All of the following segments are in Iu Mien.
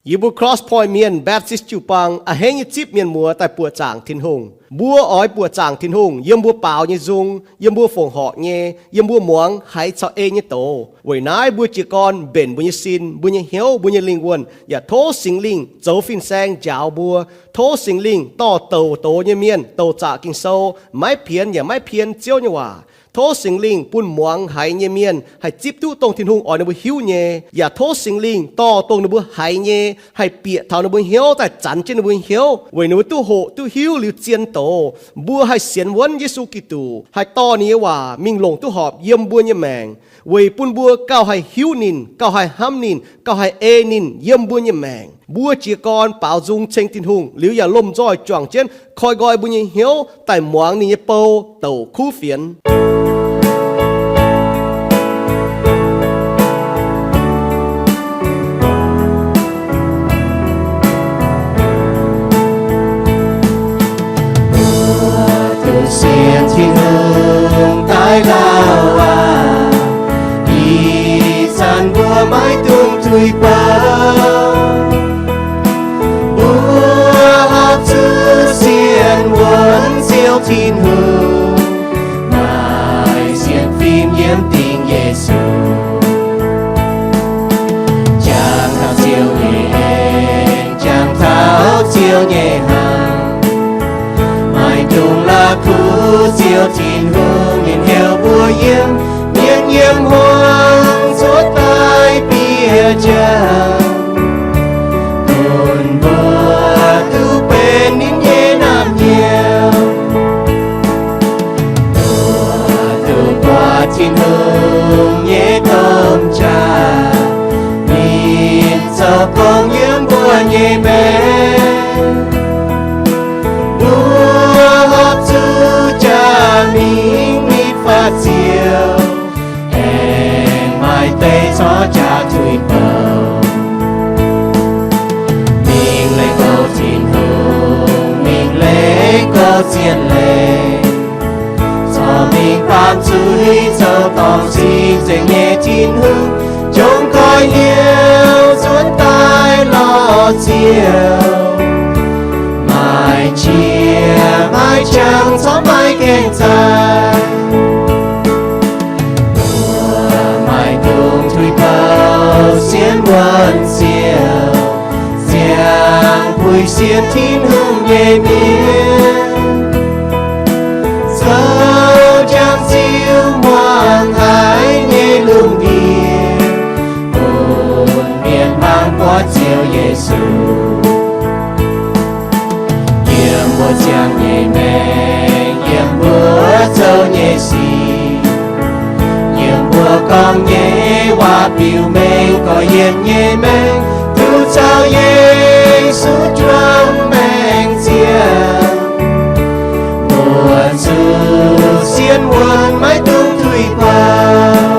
Yie mbuo Cross Point Mienh Baptist jiu-baang a'hneiv nyei zipv mienh muoz daaih buoqc zaangc Tin-Hungh. Mbuo oix buoqc zaangc Tin-Hungh yiem mbuo baaux nyei nzung, yiem mbuo fongc horc nyei, yiem mbuo muangx haiz caux ei nyei doz. Weic naaiv mbuo jiez gorn mbenc mbuo nyei sin, mbuo nyei hnyouv, mbuo nyei lingh wuonh, yaac tov Singx Lingh zoux fin-saeng njaaux mbuo. Tov Singx Lingh dorh douc doz nyei mienh douc zaqc Ging-Sou, maiv pienx yaac maiv pien Ziouv nyei waac. Tov Singx Lingh bun muangx haiz nyei mienh haih zipv duqv dongh Tin-Hungh oix ninh mbuo hiuv nyei, yaac tov Singx Lingh dorh dongh ninh mbuo haiz nyei haih bieqc taux ninh mbuo hnyouv daaih zanx jienv ninh mbuo hnyouv, weic ninh mbuo duqv hoqc duqv hiuv liuz zien doz. Mbuo haih sienx wuonv Yesu Giduc, haih dorh ninh nyei waac mingh longc duqv horpc yiem mbuo nyei maengc, weic bun mbuo gauh haih hiuv ninh, gauh haih hnamv ninh, gauh haih ei ninh yiem mbuo nyei maengc. Mbuo jiez gorn baaux nzung ceng Tin-Hungh liuz yaac lomh nzoih juangc jienv koi nqoi mbuo nyei hnyouv daaih muangx ninh nyei bou douc kuv fienx. Mbuo duqv sienx Tin-Hungh daaih lauh aqv, ih zanc mbuo maiv dungx tuix bouh. Mbuo horpc zuqc sienx wuonv Ziouv Tin-Hungh, maaih sienx fim yiem dingc Yesu. Jangx taux Ziouv nyei en, jangx taux Ziouv nyei hnaangx, maiv dungx la'kuqv Ziouv Tin-Hungh ninh heuc mbuo yiem. Mienh yiem hmuangx cuotv daaih bieqc jangx, bun mbuo duqv benx ninh nyei naamh nyouz, mbuo duqv buatc Tin-Hungh nyei domh qaqv, ninh zoux gong yiem mbuo nyei maengc. Mbuo horpc zuqc jaa-mingh nitv fatv Ziouv, aengx maaih deix corc jaa tuix bouh. Mingh leih goux Tin-Hungh, mingh leih goux zien leiz, corc mingh baamh zuiz zoux dorngc cing-nzengc nyei Tin-Hungh, jomc goix hnyouv cuotv daaih lorz Ziouv. Maaih qiex maaih jangx corc maiv gaengh zaih, mbuo maiv dungx tuix bouh sienx wuonv Ziouv, ziangh puix sienx Tin-Hungh nyei mienh, zoux jangx ziux muangx haiz nyei lungh ndiev, bun mienh hmuangx buatc Ziouv Yesu. Yiem mbuo ziangh nyei maengc, yiem mbuo zoux nyei sic, yiem mbuo gorngv nyei waac biux mengh gorx-youz nyei maengc, duqv caux Yesu juangc maengc ziangh, mbuo zuqc sienx wuonv maiv dungx tuix bouh.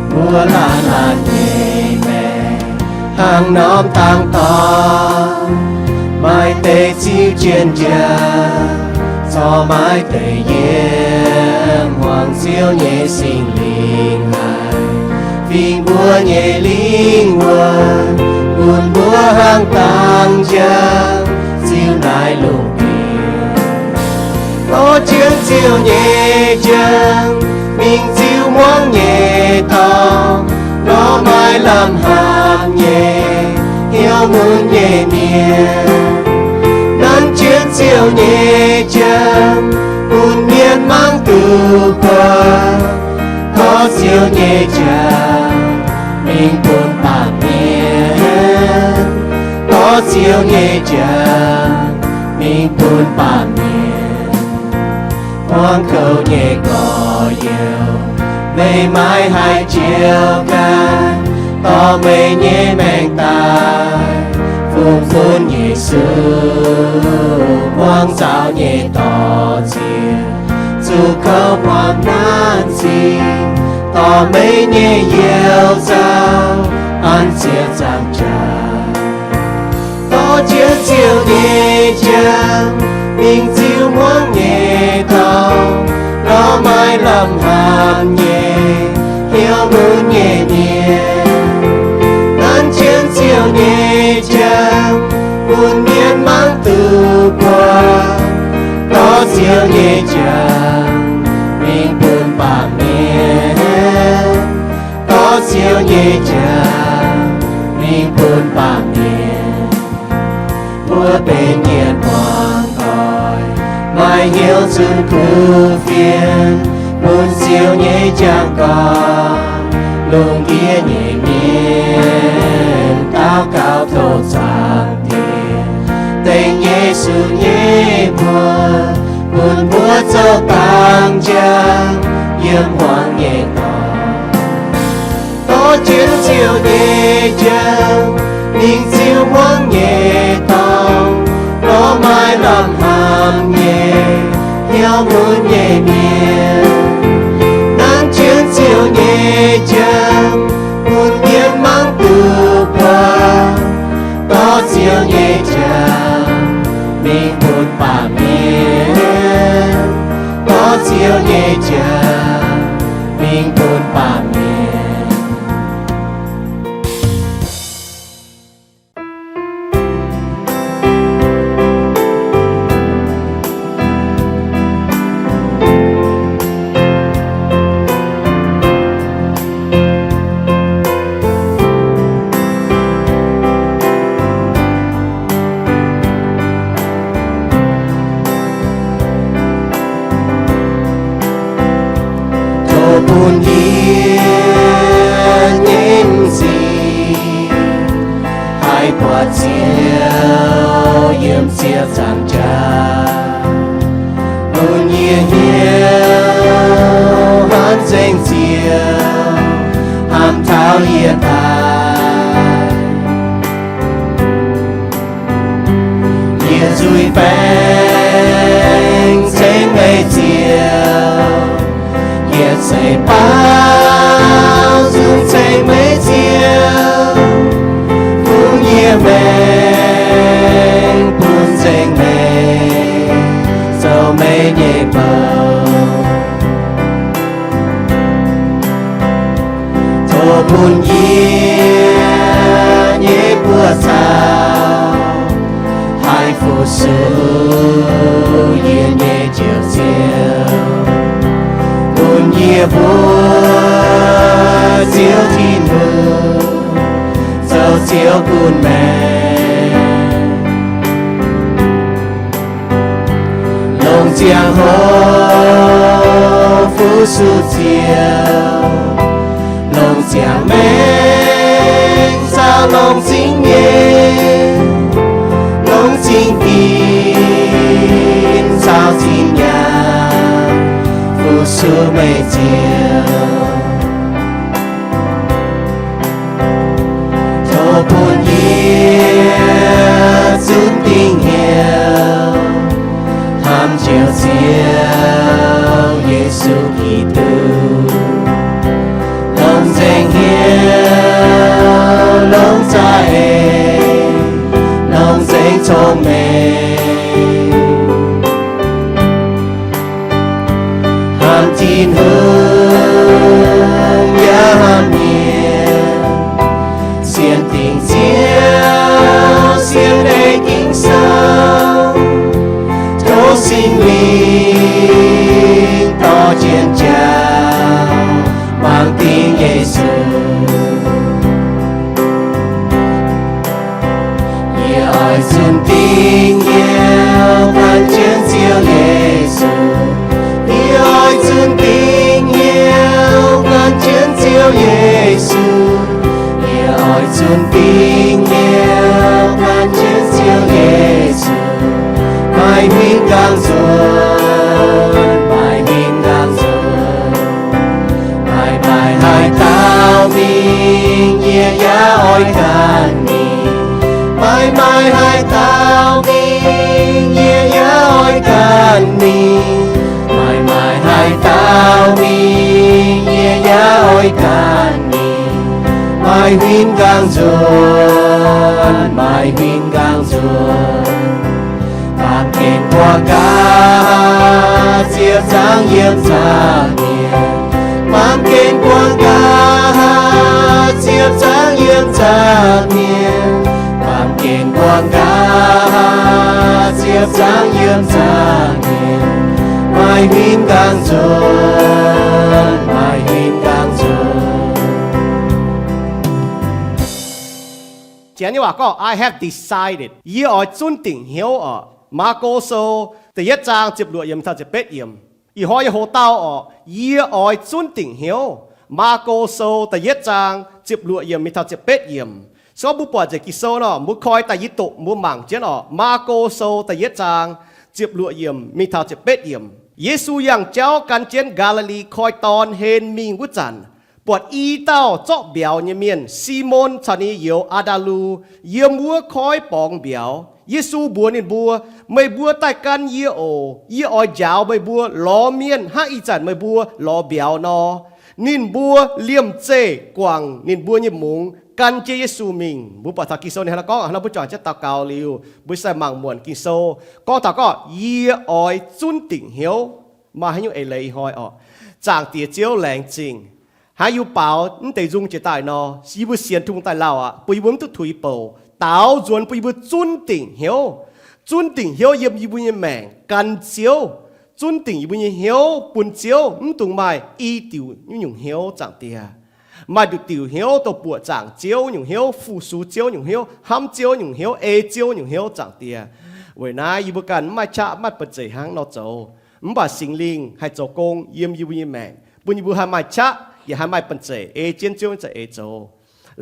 Mbuo laanh laanh nyei maengc hnangv norm dangx dorngx, maaih deix ziux jienv njang, corc maaih deix yiem hmuangx Ziouv nyei Singx Lingh haic, fingx mbuo nyei lingh wuonh, bun mbuo hnangv dangx njang ziux naaiv lungh ndiev. Dorh jienv Ziouv nyei njang mingh ziux hmuangx nyei dorngx, lorz maaih lamh hapv nyei hnyouv mun nyei mienh. Nanv jienv Ziouv nyei njang bun mienh mangc duqv buatc. Dorh Ziouv nyei njang mingh bun baamh mienh. Dorh Ziouv nyei njang mingh bun baamh mienh. Hmuangx kouv nyei gorx-youz, meih maiv haih joux ganh, dorh meih nyei maengc daaih fungx bun Yesu. Hmuangx nzaaux nyei dorh ziec, zuqc kouv buangh nanv cing, dorh meih nyei youz nzauh an ziex zaangc jaax. Tov jienv Ziouv nyei jangx mingh ziux hmuangv nyei dorngx, lorz maaih lamh hlamv nyei, hnyouv mun nyei mienh. Nanv jienv Ziouv nyei jangx bun mienh mangc duqv buatc. Dorh Ziouv nyei jangx mingh bun baamh mienh. Dorh Ziouv nyei jangx mingh bun baamh mienh. Mbuo benx mienh muangx doic, maaih hnyouv zunh kuv fienx, bun Ziouv nyei jangx gorngv lungh ndiev nyei mienh. Daux gaux tov Zaangc Diex, dengv Yesu nyei mbuox, bun mbuo zoux dangx njang yiem hmuangx nyei dorngx. Dorh jienv Ziouv nyei jangx mingh ziux hmuangv nyei dorngx, lorz maaih lamh hlamv nyei, hnyouv mun nyei mienh. Nanv jienv Ziouv nyei jangx bun mienh mangc duqv buatc. Dorh Ziouv nyei jangx mingh bun baamh mienh. Dorh Ziouv nyei jangx mingh bun baamh mienh. Tov bun yie nyei m'zing haih buatc Ziouv yiem ziepc nzaangc jaax. Bun yie hnyouv hnamv nzengc Ziouv, hnamv taux yie daaih. Yie nzuih baengc ceng meih Ziouv, yie ceix baaux nzung ceng meih Ziouv, bun yie maengc bun nzengc meih, zoux meih nyei bou. Tov bun yie nyei buoz-zaux haih fu-sux yie nyei Njoux Ziouv, bun yie mbuo Ziouv Tin-Hungh zoux Ziouv bun maengc. Longc ziangh hoc fu-sux Ziouv, longc ziangh maengc caux longc zingh nyeic, longc zingh dinc caux zingh nyaanh fu-sux meih Ziouv. Tov bun yie zunc dingc hnyouv hnamv Njoux Ziouv Yesu Giduc, longc nzengc hnyouv, longc za'eix, longc nzengc cong-mengh. Hnamv Tin-Hungh yaac hnamv mienh, sienx dingc Ziouv, sienx ei Ging-Sou. Tov Singx Lingh dorh jienv jaa, mangc dingc Yesu. Yie oix zunc dingc hnyouv gan jienv Ziouv Yesu. Yie oix zunc dingc hnyouv gan jienv Ziouv Yesu. Yie oix zunc dingc hnyouv gan jienv Ziouv Yesu. Maaih huin nqaang nzuonx, maaih huin nqaang nzuonx. Maaih maaih haaix dauh mingh, yie yaac oix ganh mingh. Maaih maaih haaix dauh mingh, yie yaac oix ganh mingh. Maaih maaih haaix dauh mingh, yie yaac oix ganh mingh. Maaih huin nqaang nzuonx, maaih Maaih huin nqaang nzuonx, baamh gen buangh gaax, ziepc nzaangc yiem nzangc mienh. Baamh gen buangh gaax, ziepc nzaangc yiem nzangc mienh. Baamh gen buangh gaax, ziepc nzaangc yiem nzangc mienh. Maaih huin nqaang nzuonx, maaih huin nqaang nzuonx. Janx nyei waac gorngv, I have decided. Yie oix zunv dingc hnyouv oc. Maako Sou da'yietv zaang ziepc luoqc yiemc mingh taux ziepc betv yiemc. Ih hnoi yie hoc dauh oc, yie oix zunv dingc hnyouv. Maako Sou da'yietv zaang ziepc luoqc yiemc mingh taux ziepc betv yiemc. Se gorngv mbuo buatc nzengc Ging-Sou nor, mbuo koi daaih yie doqc mbuo mangc jienv oc. Maako Sou da'yietv zaang ziepc luoqc yiemc mingh taux ziepc betv yiemc. Yesu yangh jauv gan jienv Gaa^li^li Koi Dorn hen mingh wuov zanc, buatc i dauh zorqv mbiauz nyei mienh, Simon caux ninh nyei youz Aa^ndaa^lu, yiem wuov koiv borngz mbiauz. Yesu mbuox ninh mbuo, Meih mbuo daaih gan yie oc. Yie oix njaaux meih mbuo lorz mienh hnangv ih zanc meih mbuo lorz mbiauz nor. Ninh mbuo liemh zeih guangc ninh mbuo nyei mungz gan jienv Yesu mingh. Mbuo buatc taux Ging-Sou ninh hnangv naaiv gorngv, hnangv naaiv mbuo juangc jienv daux gaux liuz, mbuo sai mangc muonc Ging-Sou gorngv taux gorngv, Yie oix zunv dingc hnyouv. Maaih haaix nyungc eix leiz ih hnoi oc? Zaangc Diex Ziouv, laengz zingh. Hnangv yie mbuo baaux mv deix nzung jiex daaih nor, yie mbuo sienx Tin-Hungh daaih lauh aqv, bun yie mbuo mv duqv tuix bouc. Daaux nzuonx bun yie mbuo zunv dingc hnyouv, zunv dingc hnyouv yiem yie mbuo nyei maengc gan Ziouv, zunv dingc yie mbuo nyei hnyouv bun Ziouv, mv dungx maaih i diuc nyungc-nyungc hnyouv, Zaangc Diex. Maaih nduqc diuc hnyouv dongh buoqc zaangc Ziouv nyungc hnyouv, fu-sux Ziouv nyungc hnyouv, hnamv Ziouv nyungc hnyouv, ei Ziouv nyungc hnyouv, Zaangc Diex. Weic naaiv yie mbuo ganh mv maaih qaqv, mv maaih banh zeic hnangv nor zoux. Mv baac Singx Lingh haih zoux gong yiem yie mbuo nyei maengc, bun yie mbuo haih maaih qaqv yaac haih maaih banh zeic ei jienv Ziouv nyei za'eix zoux.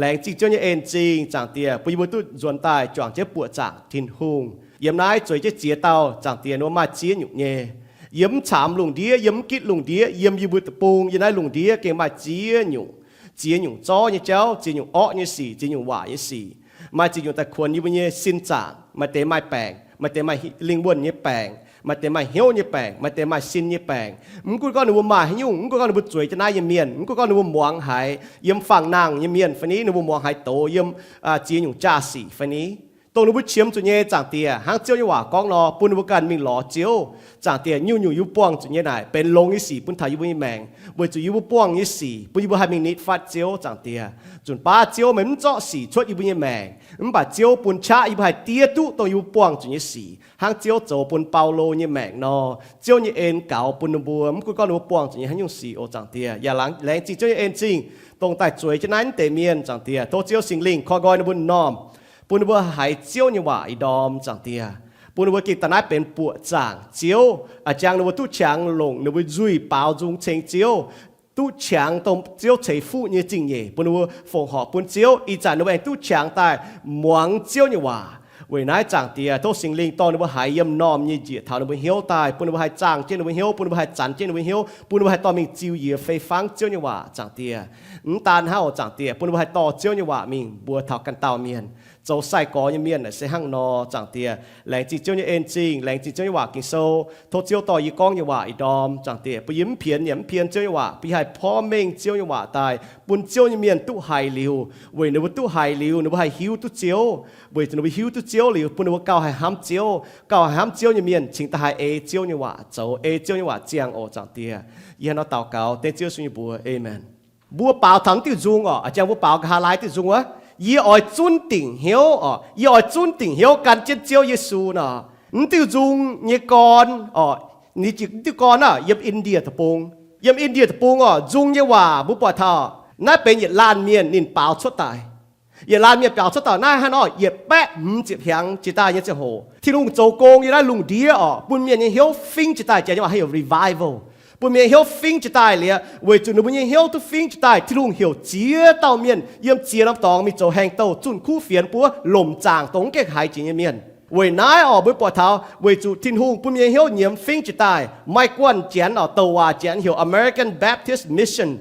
Laengz zingh Ziouv nyei en-zingh, Zaangc Diex, bun yie mbuo duqv nzuonx daaih juangc jienv buoqc zaangc Tin-Hungh. Yiem naaiv zueiz jienv ziex dauh, Zaangc Diex, ninh mbuo maaih ziex nyungc nyei. Yiem mv caamx lungh ndiev, yiem mv gitv lungh ndiev, yiem yie mbuo deic-bung, yiem naaiv lungh ndiev gengh maaih ziex nyungc, ziex nyungc zorv nyei jauv, ziex nyungc orqv nyei sic, ziex nyungc waac nyei sic. Maaih ziex nyungc daaih kuonx yie mbuo nyei sin zaangc. Maaih deix maaih baengc, maaih deix maaih lingh wuonh nyei baengc, maaih deix maaih hnyouv nyei baengc, maaih deix maaih sin nyei baengc. Mv gunv gorngv ninh mbuo maaih haaix nyungc, mv gunv gorngv ninh mbuo zueiz jienv naaiv nyei mienh, mv gunv gorngv ninh mbuo muangx haaix, yiem fangx-nangh nyei mienh fai ni, ninh mbuo muangx haaix doz, yiem ziex nyungc jaa-sic fai ni, dongh ninh mbuo qiemx zuqc nyei, Zaangc Diex, hnangv Ziouv nyei waac gorngv nor, bun ninh mbuo ganh mingh lorz Ziouv. Zaangc Diex, nyungc-nyungc yie mbuo buangh zuqc nyei naaic benx longx nyei sic bun taux yie mbuo nyei maengc, weic zuqc yie mbuo buangh nyei sic bun yie mbuo haih mingh nitv fatv Ziouv, Zaangc Diex. Nzunc baav Ziouv meih mv zorqv sic cuotv yie mbuo nyei maengc, mv baac Ziouv bun qaqv yie mbuo haih diev duqv dongh yie mbuo buangh zuqc nyei sic, hnangv Ziouv zoux bun Baulo nyei maengc nor. Ziouv nyei en gaux bun ninh mbuo, mv gunv gorngv ninh mbuo buangh zuqc nyei haaix nyungc sic oc, Zaangc Diex. Yaac laengz zingh Ziouv nyei en-zingh, dongh daaih zueiz jienv naaiv mv deix mienh, Zaangc Diex. Tov Ziouv Singx Lingh koi nqoi ninh mbuo m'normh, bun ninh mbuo haiz Ziouv nyei waac ih ndorm, Zaangc Diex. Bun ninh mbuo gengh daaih naaiv benx buoqc zaangc Ziouv, a'jang ninh mbuo duqv qangx longc ninh mbuo nzuih baaux nzung ceng Ziouv, duqv qangx dongh Ziouv ceix fuqv nyei zingh nyeic, bun ninh mbuo fongc horc bun Ziouv. Ih zanc ninh mbuo aengx duqv qangx daaih muangx Ziouv nyei waac. Weic naaiv, Zaangc Diex, tov Singx Lingh dorh ninh mbuo haiz yiem m'normh nyei njiec taux ninh mbuo hnyouv daaih, bun ninh mbuo haih zaangh jienv ninh mbuo hnyouv, bun ninh mbuo haih zanx jienv ninh mbuo hnyouv, bun ninh mbuo haih dorh mingh ziux yiez fei fangv Ziouv nyei waac, Zaangc Diex. Mv daan hnangv oc, Zaangc Diex, bun ninh mbuo haih dorh Ziouv nyei waac mingh mbuox taux ganh dauh mienh, zoux sai-gorx nyei mienh naaic se hnangv nor, Zaangc Diex. Laengz zingh Ziouv nyei en-zingh, laengz zingh Ziouv nyei waac Ging-Sou. Tov Ziouv dorh yie gorngv nyei waac ih ndorm, Zaangc Diex, bun yie mv pienx yaac mv pien Ziouv nyei waac, bun yie haih porv mengh Ziouv nyei waac daaih, bun Ziouv nyei mienh duqv haiz liuz. Weic ninh mbuo duqv haiz liuz, ninh mbuo haih hiuv duqv Ziouv. Weic zuqc ninh mbuo hiuv duqv Ziouv liuz, bun ninh mbuo gauh haih hnamv Ziouv. Gauh haih hnamv Ziouv nyei mienh cingx daaih haih ei Ziouv nyei waac zoux, ei Ziouv nyei waac ziangh oc, Zaangc Diex. Yie hnangv nor daux gaux dengv Ziouv Yesu nyei mbuox, aamen. Mbuo baaux taux diuh nzung oc, a'jang mbuo baaux nqa'haav laai diuh nzung wuov, yie oix zunv dingc hnyouv oc, yie oix zunv dingc hnyouv gan jienv Ziouv Yesu nor. Mv diuh nzung nyei gorn oc, ninh jiex diuh gorn aah, yiem India deic-bung. Yiem India deic-bung oc, nzung nyei waac mbuo buatc taux naaiv benx yietc laanh mienh ninh baaux cuotv daaih. Yietc laanh mienh baaux cuotv daaih naaiv hnangv nor, yietc baeqv hmz ziepc hnyangx jiex daaih nyei ziangh hoc, Tin-Hungh zoux gong yiem naaiv lungh ndiev oc, bun mienh nyei hnyouv fingv jiex daaih, janx nyei waac heuc revival. Bun mienh nyei hnyouv fingv jiex daaih liuz, weic zuqc ninh mbuo nyei hnyouv duqv fingv jiex daaih, Tin-Hungh heuc ziex dauh mienh yiem ziex norm dorngx mingh zoux haengh douh zunh kuv fienx buov lomc zaangc dongh mv gaengh haiz jiex nyei mienh. Weic naaiv oc, mbuo buatc taux weic zuqc Tin-Hungh bun mienh nyei hnyouv nyiemz fingv jiex daaih, maaih guanh janx oc, douc waac janx heuc American Baptist Mission.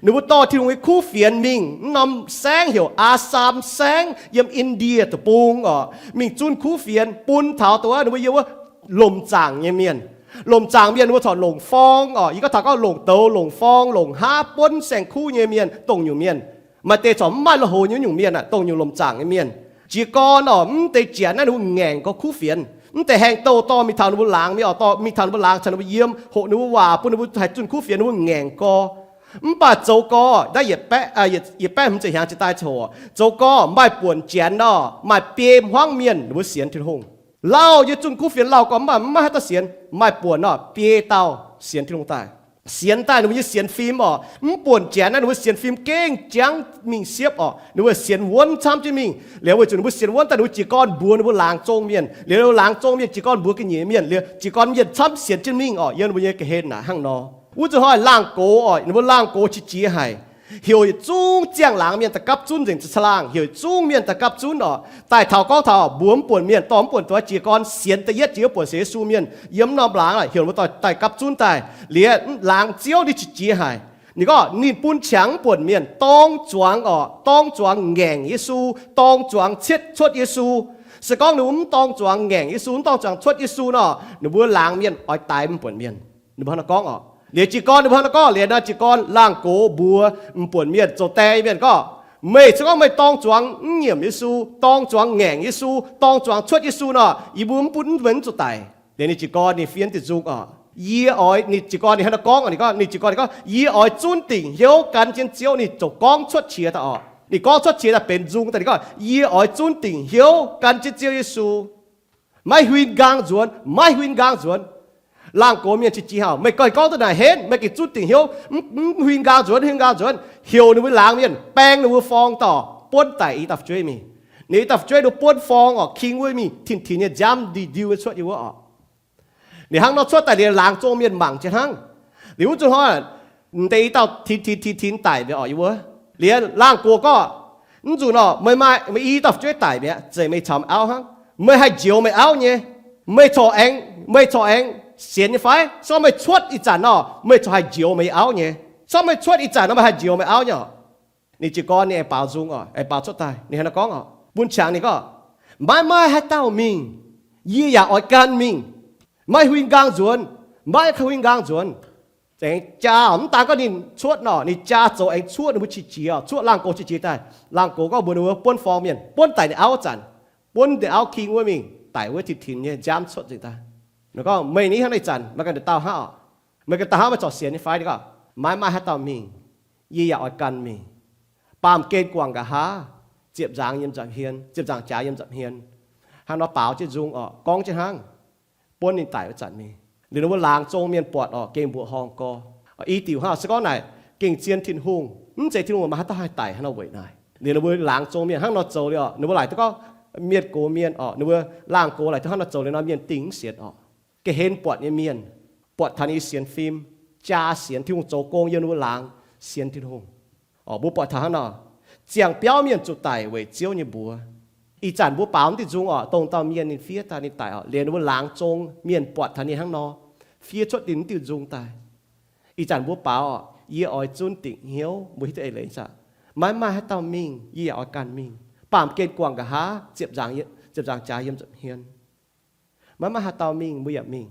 Ninh mbuo dorh Tin-Hungh nyei kuv fienx mingh mv norm saengv heuc Assam saengv yiem India deic-bung oc, mingh zunh kuv fienx bun taux dongh wuov ninh mbuo yiem wuov lomc zaangc nyei mienh. Lomc zaangc mienh ninh mbuo corc longc forng oc, yie gorngv taux gorngv longc douz, longc forng, longc haav buonv saeng-kuv nyei mienh, dongh nyungc mienh. Maaih deix corc mv maaih lui-houx nyei nyungc mienh aah, dongh nyungc lomc zaangc nyei mienh. Jiez gorn orqc, mv deix janx naaiv ninh mbuo ngaengc gorx kuv fienx. Mv deix haengh douh dorh mingh taux ninh mbuo laangz mienh orqc, dorh mingh taux ninh mbuo laangz caux ninh mbuo yiem, hoqc ninh mbuo waac, bun ninh mbuo haih zunh kuv fienx, ninh mbuo ngaengc gorx. Mv baac zoux gorx, naaiv yietc baeqv hmz ziepc hnyangx jiex daaih coc, zoux gorx maaih buonc janx orqc, maaih biei hmuangv mienh ninh mbuo sienx Tin-Hungh. Lauh nyei zunh kuv fienx lauh gorx, mv baac mv maaih haaix dauh sienx. Maaih buonc orqc, biei dauh sienx Tin-Hungh daaih. Sienx daaih ninh mbuo nyei sienx fim orqc, mv buonc janx naaiv ninh mbuo sienx fim gengh jangv mingh siepv orqc. Ninh mbuo sienx wuonv camv jienv mingh, liuz weic zuqc ninh mbuo sienx wuonv daaih, ninh mbuo jiez gorn mbuox ninh mbuo laangz zong mienh, liuz laangz zong mienh jiez gorn mbuox ga'nyiec mienh, liuz jiez gorn mienh camv sienx jienv mingh orqc, yiem ninh mbuo nyei ga'hlen naaic hnangv nor. Wuov zanc hnoi laangh gox orqc, ninh mbuo laangh gox qiex jiez haic. Heuc yietc zungv ziangh laangz mienh daaih gapv zunv nzengc, za'laangh heuc yietc zungv mienh daaih gapv zunv orqc, daaih taux gorngv taux mbuox mv buonc mienh, dorh mv buonc doix jiez gorn sienx da'yietv jiex wuov buonc sienx Yesu mienh yiem norm laangz, heuc ninh mbuo daaih gapv zunv daaih. Liuz laangz ziouv ninh qiex jiez haic. Ninh gorngv ninh bun qangx mv buonc mienh dorng zuangx orqc, dorng zuangx ngaengc Yesu, dorng zuangx cietv cuotv Yesu. Se gorngv ninh mbuo mv dorng zuangx ngaengc Yesu, mv dorng zuangx cuotv Yesu nor, ninh mbuo laangz mienh oix daix mv buonc mienh. Ninh mbuo hnangv nor gorngv orqc. Liuz jiez gorn ninh mbuo hnangv nor gorngv, liuz nor jiez gorn laangh gox mbuox mv buonc mienh, zoux die mienh gorngv, meih se gorngv meih dorng zuangx mv nyiemc Yesu, dorng zuangx ngaengc Yesu, dorng zuangx cuotv Yesu nor, yie mbuo mv bun mv zuqc daic. Liuz ninh jiez gorn ninh fiev diuh nzung orqc. Yie oix, ninh jiez gorn ninh hnangv nor gorngv, ninh gorngv, ninh jiez gorn ninh gorngv, yie oix zunv dingc hnyouv gan jienv Ziouv. Ninh ziouc gorngv cuotv qiex daaih orqc. Ninh gorngv cuotv qiex daaih benx nzung daaih, ninh gorngv, yie oix zunv dingc hnyouv gan jienv Ziouv Yesu. Maiv huin nqaang nzuonx, maiv huin nqaang nzuonx. Laangh gox mienh qiex jiez haic, meih ganh gorngv duqv naaic henv, meih gengh zunv dingc hnyouv, mv huin nqaang nzuonx, huin nqaang nzuonx. Heuc ninh mbuo laangz mienh baeng ninh mbuo forng dorh buonv daic i dauh fu'jueiv mingh. Ninh i dauh fu'jueiv ninh mbuo buonv forng orqc, king wuov mingh tin-tin nyei nziaamv ndiu-ndiu nyei cuotv yiem wuov orqc. Ninh hnangv nor cuotv daaih liuz laangz zong mienh mangc jienv hnangv. Liuz wuov zanc hnoi, m'deix i dauh tin-tin tin-tin daic mi'aqv orqc, yiem wuov. Liuz laangh gox gorngv, mv nzunc orqc, meih maaih, meih i dauh fu'jueiv daic mi'aqv, zeiz meih caux meih auv hnangv. Meih haih njoux meih auv nyei. Meih corc aengx, meih corc aengx sienx nyei fai? Se gorngv meih cuotv ih zanc nor, meih corc haih njoux meih auv nyei. Se gorngv meih cuotv ih zanc nor, meih haih njoux meih auv nyei orqc. Ninh jiez gorn ninh aengx baaux nzung orqc, aengx baaux cuotv daaih, ninh hnangv nor gorngv orqc, bun qangx ninh gorngv, maiv maaih haaix dauh mingh. Yie yaac oix gan mingh. Maiv huin nqaang nzuonx, maiv huin nqaang nzuonx. Aengx jaa, mv daan gorngv ninh cuotv nor, ninh jaa zoux aengx cuotv ninh mbuo qiex jiez, cuotv laangh gox qiex jiez daaih. Laangh gox gorngv mbuox ninh mbuo buonv forng mienh, buonv daic ninh auv zanc, buonv ninh auv king wuov mingh, daic wuov tin-tin nyei nziaamv cuotv nzengc daaih. Ninh gorngv, meih ni hnangv naaiv zanc meih ganh dauh hnangv orqc, meih ganh dauh hnangv, meih corc sienx nyei fai? Ninh gorngv, maiv maaih haaix dauh mingh. Yie yaac oix gan mingh. Baamh gen guangc nqa'haav, ziepc nzaangc yiem nza'hmien, ziepc nzaangc jaax yiem nza'hmien. Hnangv nor baaux jienv nzung orqc, gorngv jienv hnangv, buonv ninh daic wuov zanc mingh. Liuz ninh mbuo laangz zong mienh buatc orqc, gengh mbuoqc horngh gorx. I diuc hnangv se gorngv naaic gengh zien Tin-Hungh, mv zeiz Tin-Hungh maaih haaix dauh haih daic hnangv nor weic naaic. Liuz ninh mbuo laangz zong mienh hnangv nor zoux liuz orqc, ninh mbuo laaic duqv gorngv, mienh gox mienh orqc, ninh mbuo laangz gox laaic duqv hnangv nor zoux liuz nor, mienh dingh mv sienx orqc. Ga'hlen buatc nyei mienh, buatc taux ninh nyei sienx fim, jaa sienx, Tin-Hungh zoux gong yiem ninh mbuo laangz, sienx Tin-Hungh. Orqc, mbuo buatc taux hnangv nor, ziangh biauv mienh zuqc daic weic Ziouv nyei mbuox. Ih zanc mbuo baaux mv diuh nzung orqc, dongh dauh mienh ninh fiev taux ninh daic orqc, liuz ninh mbuo laangz zong mienh buatc taux ninh hnangv nor, fiev cuotv ninh mv diuh nzung daaih. Ih zanc mbuo baaux orqc, yie oix zunv dingc hnyouv, mbuo hiuv duqv eix leiz aqv. Maiv maaih haaix dauh mingh, yie yaac oix ganh mingh. Baamh gen guangc nqa'haav, ziepc nzaangc jaax yiem nza'hmien. Maiv maaih haaix dauh mingh, mbuo yaac mingh.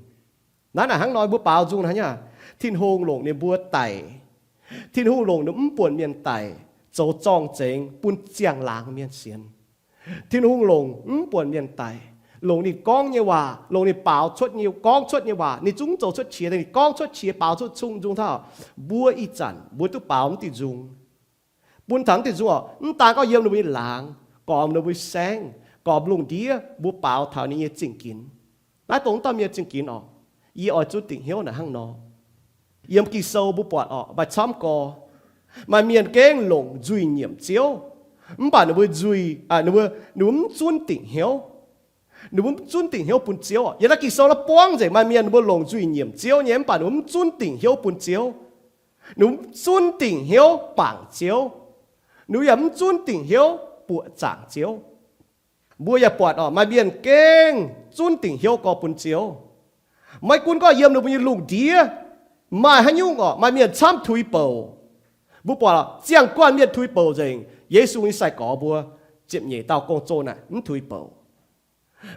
Naaiv naaic hnangv nor mbuo baaux nzung hnangv nyei. Tin-Hungh longc ninh mbuo daic. Tin-Hungh longc ninh mv buonc mienh daic zoux zorng-zengx bun ziangh laangz mienh sienx. Tin-Hungh longc mv buonc mienh daic, longc ninh gorngv nyei waac, longc ninh baaux cuotv nyei, gorngv cuotv nyei waac, ninh zungv zoux cuotv qiex, ninh gorngv cuotv qiex, baaux cuotv zung, nzung taux mbuo ih zanc mbuo duqv baaux mv diuh nzung. Bun taux mv diuh nzung orqc, mv daan gorngv yiem ninh mbuo nyei laangz, gormx ninh mbuo saengv, gormx lungh ndiev, mbuo baaux taux ninh nyei zingh ginx. Naaiv dongh mv dauh mienh zingh ginx orqc. Yie oix zunv dingc hnyouv naaic hnangv nor. Yiem Ging-Sou mbuo buatc orqc, maaih camv gorx, maaih mienh gengh longc nzuih nyiemc Ziouv, mv baac ninh mbuo nzuih, ninh mbuo, ninh mbuo mv zunv dingc hnyouv. Ninh mbuo mv zunv dingc hnyouv bun Ziouv orqc. Yiem naaiv Ging-Sou naaiv buangv nzengc maaih mienh ninh mbuo longc nzuih nyiemc Ziouv nyei, mv baac ninh mbuo mv zunv dingc hnyouv bun Ziouv. Ninh mbuo mv zunv dingc hnyouv bangc Ziouv. Ninh mbuo yaac mv zunv dingc hnyouv buoqc zaangc Ziouv. Mbuo yaac buatc orqc, maaih mienh gengh zunv dingc hnyouv gorx bun Ziouv. Maiv gunv gorngv yiem ninh mbuo nyei lungh ndiev maaih haaix nyungc orqc, maaih mienh camv tuix bouc. Mbuo buatc ziangh guanh mienh tuix bouc nzengc, Yesu nyei sai-gorx mbuo ziepc nyeic dauh gong-zoh naaic mv tuix bouc.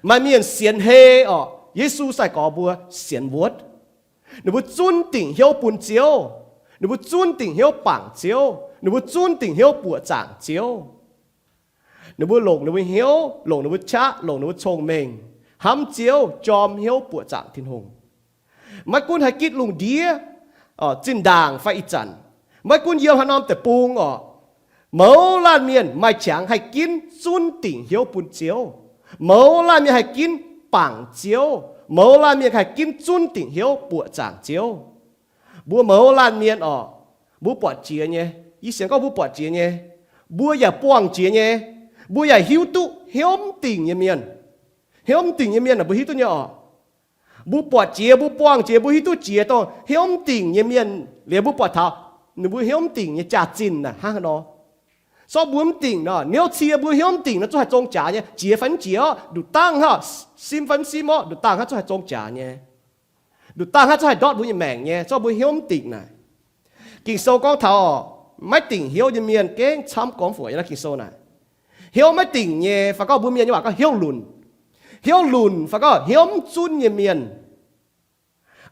Maaih mienh sienx hei orqc, Yesu sai-gorx mbuo sienx wuotv. Ninh mbuo zunv dingc hnyouv bun Ziouv. Ninh mbuo zunv dingc hnyouv bangc Ziouv. Ninh mbuo zunv dingc hnyouv buoqc zaangc Ziouv. Ninh mbuo longc ninh mbuo hnyouv, longc ninh mbuo qaqv, longc ninh mbuo cong-mengh hnamv Ziouv, jorm hnyouv buoqc zaangc Tin-Hungh. Maiv gunv haih gitv lungh ndiev, zinh ndaangc fai ih zanc, maiv gunv yiem haaix norm deic-bung orqc, mouz laanh mienh maaih qangx haih ginv zunv dingc hnyouv bun Ziouv. Mouz laanh mienh haih ginv bangc Ziouv. Mouz laanh mienh haih ginv zunv dingc hnyouv buoqc zaangc Ziouv. Mbuo mouz laanh mienh orqc, mbuo buatc jiex nyei. Yie sienx gorngv mbuo buatc jiex nyei. Mbuo yaac buangh jiex nyei. Mbuo yaac hiuv duqv hnyouv mv dingc nyei mienh. Hnyouv mv dingc nyei mienh aeqv, mbuo hiuv duqv nyei orqc. Mbuo buatc jiex, mbuo buangh jiex, mbuo hiuv duqv jiex dongh hnyouv mv dingc nyei mienh liuz, mbuo buatc taux ninh mbuo hnyouv mv dingc nyei jaax-zinh naaic hnangv haaix nor. Sortv mbuo mv dingc nor, hnyouv cie mbuo hnyouv mv dingc nor, zungv haih zong jaax nyei. Jiex fai mv jiex orqc, nduqc dangh hnangv, simv fai mv simv orqc, nduqc dangh hnangv zungv haih zong jaax nyei. Nduqc dangh hnangv zungv haih ndortv mbuo nyei maengc nyei, sortv mbuo hnyouv mv dingc naaic. Ging-Sou gorngv taux maiv dingc hnyouv nyei mienh gengh camv gormx fuc yiem naaiv Ging-Sou naaic. Hnyouv maiv dingc nyei, fai gorngv mbuo mienh nyei waac gorngv hnyouv lunc. Hnyouv lunc fai gorngv hnyouv mv zunv nyei mienh,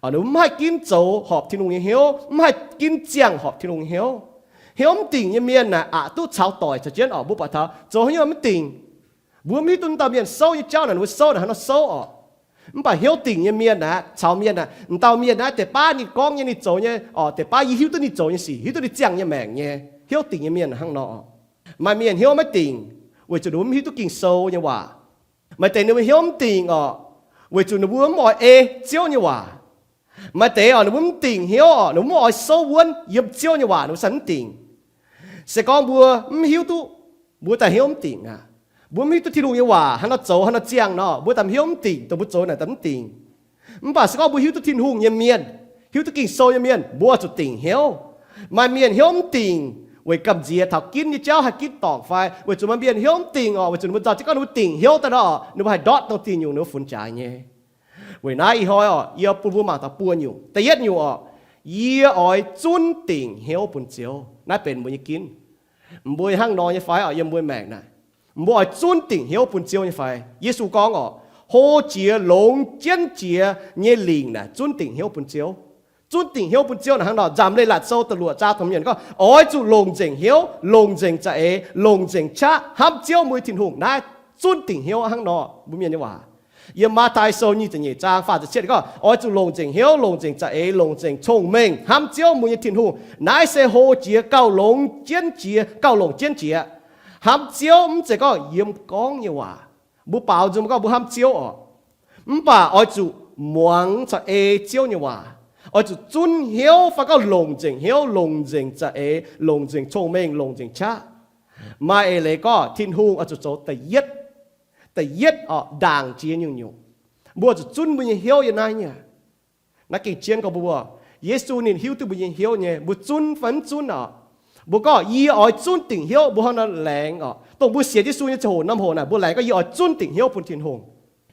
ninh mbuo mv haih ginv zoux horpc Tin-Hungh nyei hnyouv, mv haih ginv ziangh horpc Tin-Hungh nyei hnyouv. Hnyouv mv dingc nyei mienh naaic aqc duqv caux doic caux jienv orqc. Mbuo buatc taux zoux haaix nyungc mv dingc, mbuo mv hiuv duqv dauh mienh souv nyei jauv naaic, ninh mbuo souv naaic hnangv nor souv orqc. Mv baac hnyouv dingc nyei mienh aeqv, caux mienh aeqv, m'dauh mienh naaiv deix baav ninh gorngv nyei, ninh zoux nyei orqc, deix baav yie hiuv duqv ninh zoux nyei sic, hiuv duqv ninh ziangh nyei maengc nyei. Hnyouv dingc nyei mienh hnangv nor orqc. Maaih mienh hnyouv maiv dingc weic zuqc ninh mbuo mv hiuv duqv Ging-Sou nyei waac. Maaih deix ninh mbuo hnyouv mv dingc orqc, weic zuqc ninh mbuo mv oix ei Ziouv nyei waac. Maaih deix orqc, ninh mbuo mv dingc hnyouv orqc, ninh mbuo mv oix souv wuonv yiem Ziouv nyei waac, ninh mbuo saah mv dingc. Se gorngv mbuo mv hiuv duqv, mbuo daaih hnyouv mv dingc aqv. Mbuo mv hiuv duqv Tin-Hungh nyei waac haaix nor zoux haaix nor ziangh nor, mbuo daaih hnyouv mv dingc, dongh mbuo zoux naaic daaih mv dingc. Mv baac se gorngv mbuo hiuv duqv Tin-Hungh nyei mienh, hiuv duqv Ging-Sou nyei mienh, mbuo zuqc dingc hnyouv. Maaih mienh hnyouv mv dingc weic gamh nziex taux ginv nyei jauv haih ginv dorngc fai weic zuqc maaih mienh hnyouv mv dingc orqc, weic zuqc ninh mbuo nzauh jienv gorngv ninh mbuo dingc hnyouv daaih nor, ninh mbuo haih ndortv dongh dingh nyungc ninh mbuo funx jaax nyei. Weic naaiv ih hnoi orqc, yie bun mbuo mangc taux buo nyungc. Da'yietv nyungc orqc, yie oix zunv dingc hnyouv bun Ziouv. Naaiv benx mbuo nyei ginv. Mbuo hnangv nor nyei fai orqc? Yiem mbuo maengc naaic, mbuo oix zunv dingc hnyouv bun Ziouv nyei fai? Yesu gorngv orqc, hlo jiex longx jienv jiex nyei lingc naaic zunv dingc hnyouv bun Ziouv. Zunv dingc hnyouv bun Ziouv naaic hnangv nor, Nzamc Leiz Latc Sou da'luoqc zaang taux mienh gorngv, oix zuqc longc nzengc hnyouv, longc nzengc za'eix, longc nzengc qaqv hnamv Ziouv mbuo nyei Tin-Hungh. Naaiv zunv dingc hnyouv hnangv nor, mbuo mienh nyei waac. Yiem Matv^taai Sou nyic ziepc nyeic zaang faah ziepc cietv gorngv, oix zuqc longc nzengc hnyouv, longc nzengc za'eix, longc nzengc cong-mengh hnamv Ziouv mbuo nyei Tin-Hungh. Naaiv se hlo jiex gauh longx jienv jiex, gauh longc jienv jiex. Hnamv Ziouv mv zeiz gorngv yiem gorngv nyei waac. Mbuo baaux nzung gorngv mbuo hnamv Ziouv orqc, mv baac oix zuqc muangx caux ei Ziouv nyei waac. Oix zuqc zunv hnyouv fai gorngv longc nzengc hnyouv, longc nzengc za'eix, longc nzengc cong-mengh, longc nzengc qaqv. Maaih eix leiz gorngv Tin-Hungh oix zuqc zoux da'yietv, da'yietv orqc, ndaangc jiex nyungc-nyungc. Mbuo zuqc zunv mbuo nyei hnyouv yiem naaiv nyei. Naaiv gengh jienv gorngv mbuo, Yesu ninh hiuv duqv mbuo nyei hnyouv nyei, mbuo zunv fai mv zunv orqc. Mbuo gorngv, yie oix zunv dingc hnyouv, mbuo hnangv nor laengz orqc. Dongh mbuo sienx Yesu nyei ziangh hoc, norm hoc naaic mbuo laengz gorngv yie oix zunv dingc hnyouv bun Tin-Hungh.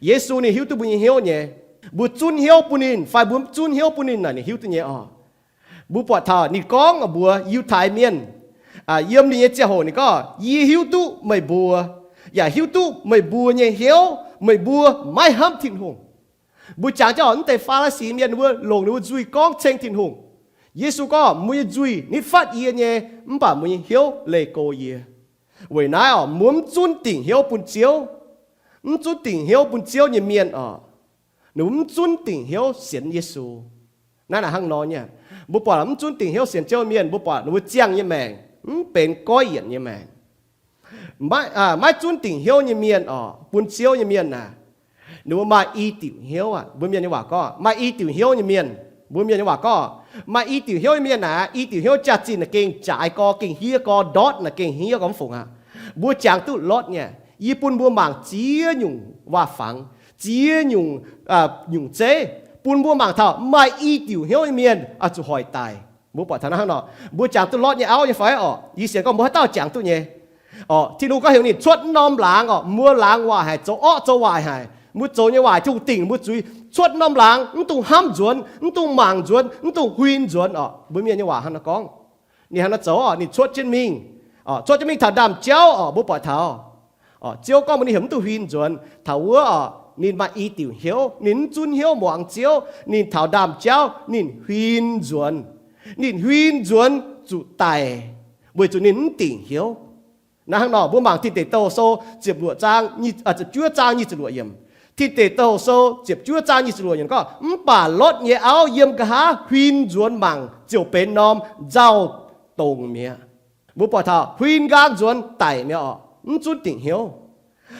Yesu ninh hiuv duqv mbuo nyei hnyouv nyei. Mbuo zunv hnyouv bun ninh fai mbuo mv zunv hnyouv bun ninh naaic ninh hiuv duqv nyei orqc. Mbuo buatc taux ninh gorngv mbuox Yiutai Mienh, yiem ninh nyei ziangh hoc ninh gorngv, yie hiuv duqv meih mbuo, yaac hiuv duqv meih mbuo nyei hnyouv, meih mbuo maiv hnamv Tin-Hungh. Mbuo jangx jienv orqc, mv deix Faa^li^si Mienh ninh mbuo longc ninh mbuo nzuih gorngv ceng Tin-Hungh. Yesu gorngv, mbuo nyei nzuih nitv fatv yie nyei, mv baac mbuo nyei hnyouv leih go yie. Weic naaiv orqc, mbuo mv zunv dingc hnyouv bun Ziouv. Mv zunv dingc hnyouv bun Ziouv nyei mienh orqc, ninh mbuo mv zunv dingc hnyouv sienx Yesu. Naaiv naaic hnangv nor nyei. Mbuo buatc mv zunv dingc hnyouv sienx Ziouv mienh, mbuo buatc ninh mbuo ziangh nyei maengc mv benx goiv yienc nyei maengc. Maiv zunv dingc hnyouv nyei mienh orqc, bun Ziouv nyei mienh naaic, ninh mbuo maaih i diuc hnyouv aqv. Mbuo mienh nyei waac gorngv maaih i diuc hnyouv nyei mienh, mbuo mienh nyei waac gorngv, maaih i diuc hnyouv nyei mienh naaic, i diuc hnyouv jaax-zinh naaic gengh jaaix gorx, gengh hniev gorx, ndortv naaic gengh hniev gorx mv fungc aqv. Mbuo jangx duqv Lotv nyei. Yie bun mbuo mangc ziex nyungc waac-fangx, ziex nyungc, nyungc zeiv, bun mbuo mangc taux maaih i diuc hnyouv nyei mienh oix zuqc hoic daic. Mbuo buatc taux naaiv hnangv nor, mbuo jangx duqv Lotv nyei auv nyei fai orqc? Yie sienx gorngv mbuo haaix dauh jangx duqv nyei. Orqc, Tin-Hungh gorngv heuc ninh cuotv norm laangz orqc, mbuo laangz waaic haic, zoux orqv zoux waaic haic. Mbuo zoux nyei waaic Tin-Hungh dingc mbuo zuiz, cuotv norm laangz, mv dungx hnamv nzuonx, mv dungx mangc nzuonx, mv dungx huin nzuonx orqc. Mbuo mienh nyei waac hnangv nor gorngv. Ninh hnangv nor zoux orqc, ninh cuotv jienv mingh. Cuotv jienv mingh taux ndaamv-jauv orqc, mbuo buatc taux Ziouv gorngv mbuox ninh heuc mv dungx huin nzuonx. Taux wuov orqc, ninh maaih i diuc hnyouv, ninh mv zunv hnyouv muangx Ziouv, ninh taux ndaamv-jauv ninh huin nzuonx. Ninh huin nzuonx zuqc daic, weic zuqc ninh mv dingc hnyouv. Naaiv hnangv nor, mbuo mangc Tin Deic Douh Sou ziepc luoqc zaang, ziepc juov zaang nyic ziepc luoqc yiemc. Tin Deic Douh Sou ziepc juov zaang nyic ziepc luoqc yiemc gorngv, mv baac Lotv nyei auv yiem nqa'haav huin nzuonx mangc ziouc benx norm nzauh dongc mi'aqv. Mbuo buatc taux huin nqaang nzuonx daic mi'aqv orqc, mv zunv dingc hnyouv.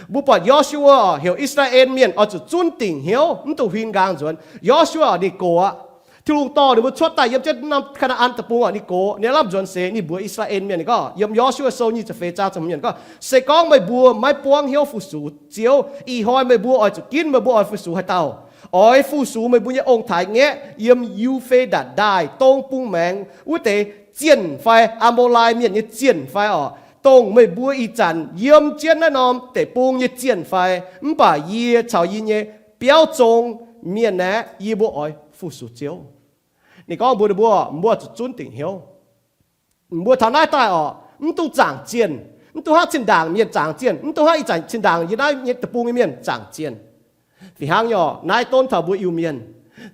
Mbuo buatc Yo^su^waa orqc, heuc I^saa^laa^en Mienh oix zuqc zunv dingc hnyouv, mv dungx huin nqaang nzuonx. Yo^su^waa orqc, ninh gox aqv. Tin-Hungh dorh ninh mbuo cuotv daaih yiem jienv norm Kaa^naa^an Deic-Bung orqc, ninh gox, ninh lamh nzuonx seix, ninh mbuox I^saa^laa^en Mienh, ninh gorngv, yiem Yo^su^waa Sou nyic ziepc feix zaang ziepc hmz yiemc gorngv, se gorngv meih mbuo maiv buangv hnyouv fu-sux Ziouv, ih hnoi meih mbuo oix zuqc ginv meih mbuo oix fu-sux haaix dauh? Oix fu-sux meih mbuo nyei ong-taaix-ngaeqv yiem Yu^fe^ndatc Ndaaih dong bung maengx wuov deix zienh fai Aa^mo^lai Mienh nyei zienh fai orqc, dongh meih mbuo ih zanc yiem jienv naaiv norm deic-bung nyei zienh fai? Mv baac yie caux yie nyei biauv zong mienh aeqv, yie mbuo oix fu-sux Ziouv. Ninh gorngv mbuox ninh mbuo, mbuo zuqc zunv dingc hnyouv. Mbuo taux naaiv daaih orqc, mv dungx zaangc zienh, mv dungx hnangv zinh ndaangc mienh zaangc zienh, mv dungx hnangv ih zanc zinh ndaangc yiem naaiv nyei deic-bung nyei mienh zaangc zienh. Fih hnangv nyei orqc, naaiv donv taux mbuo Iu-Mienh.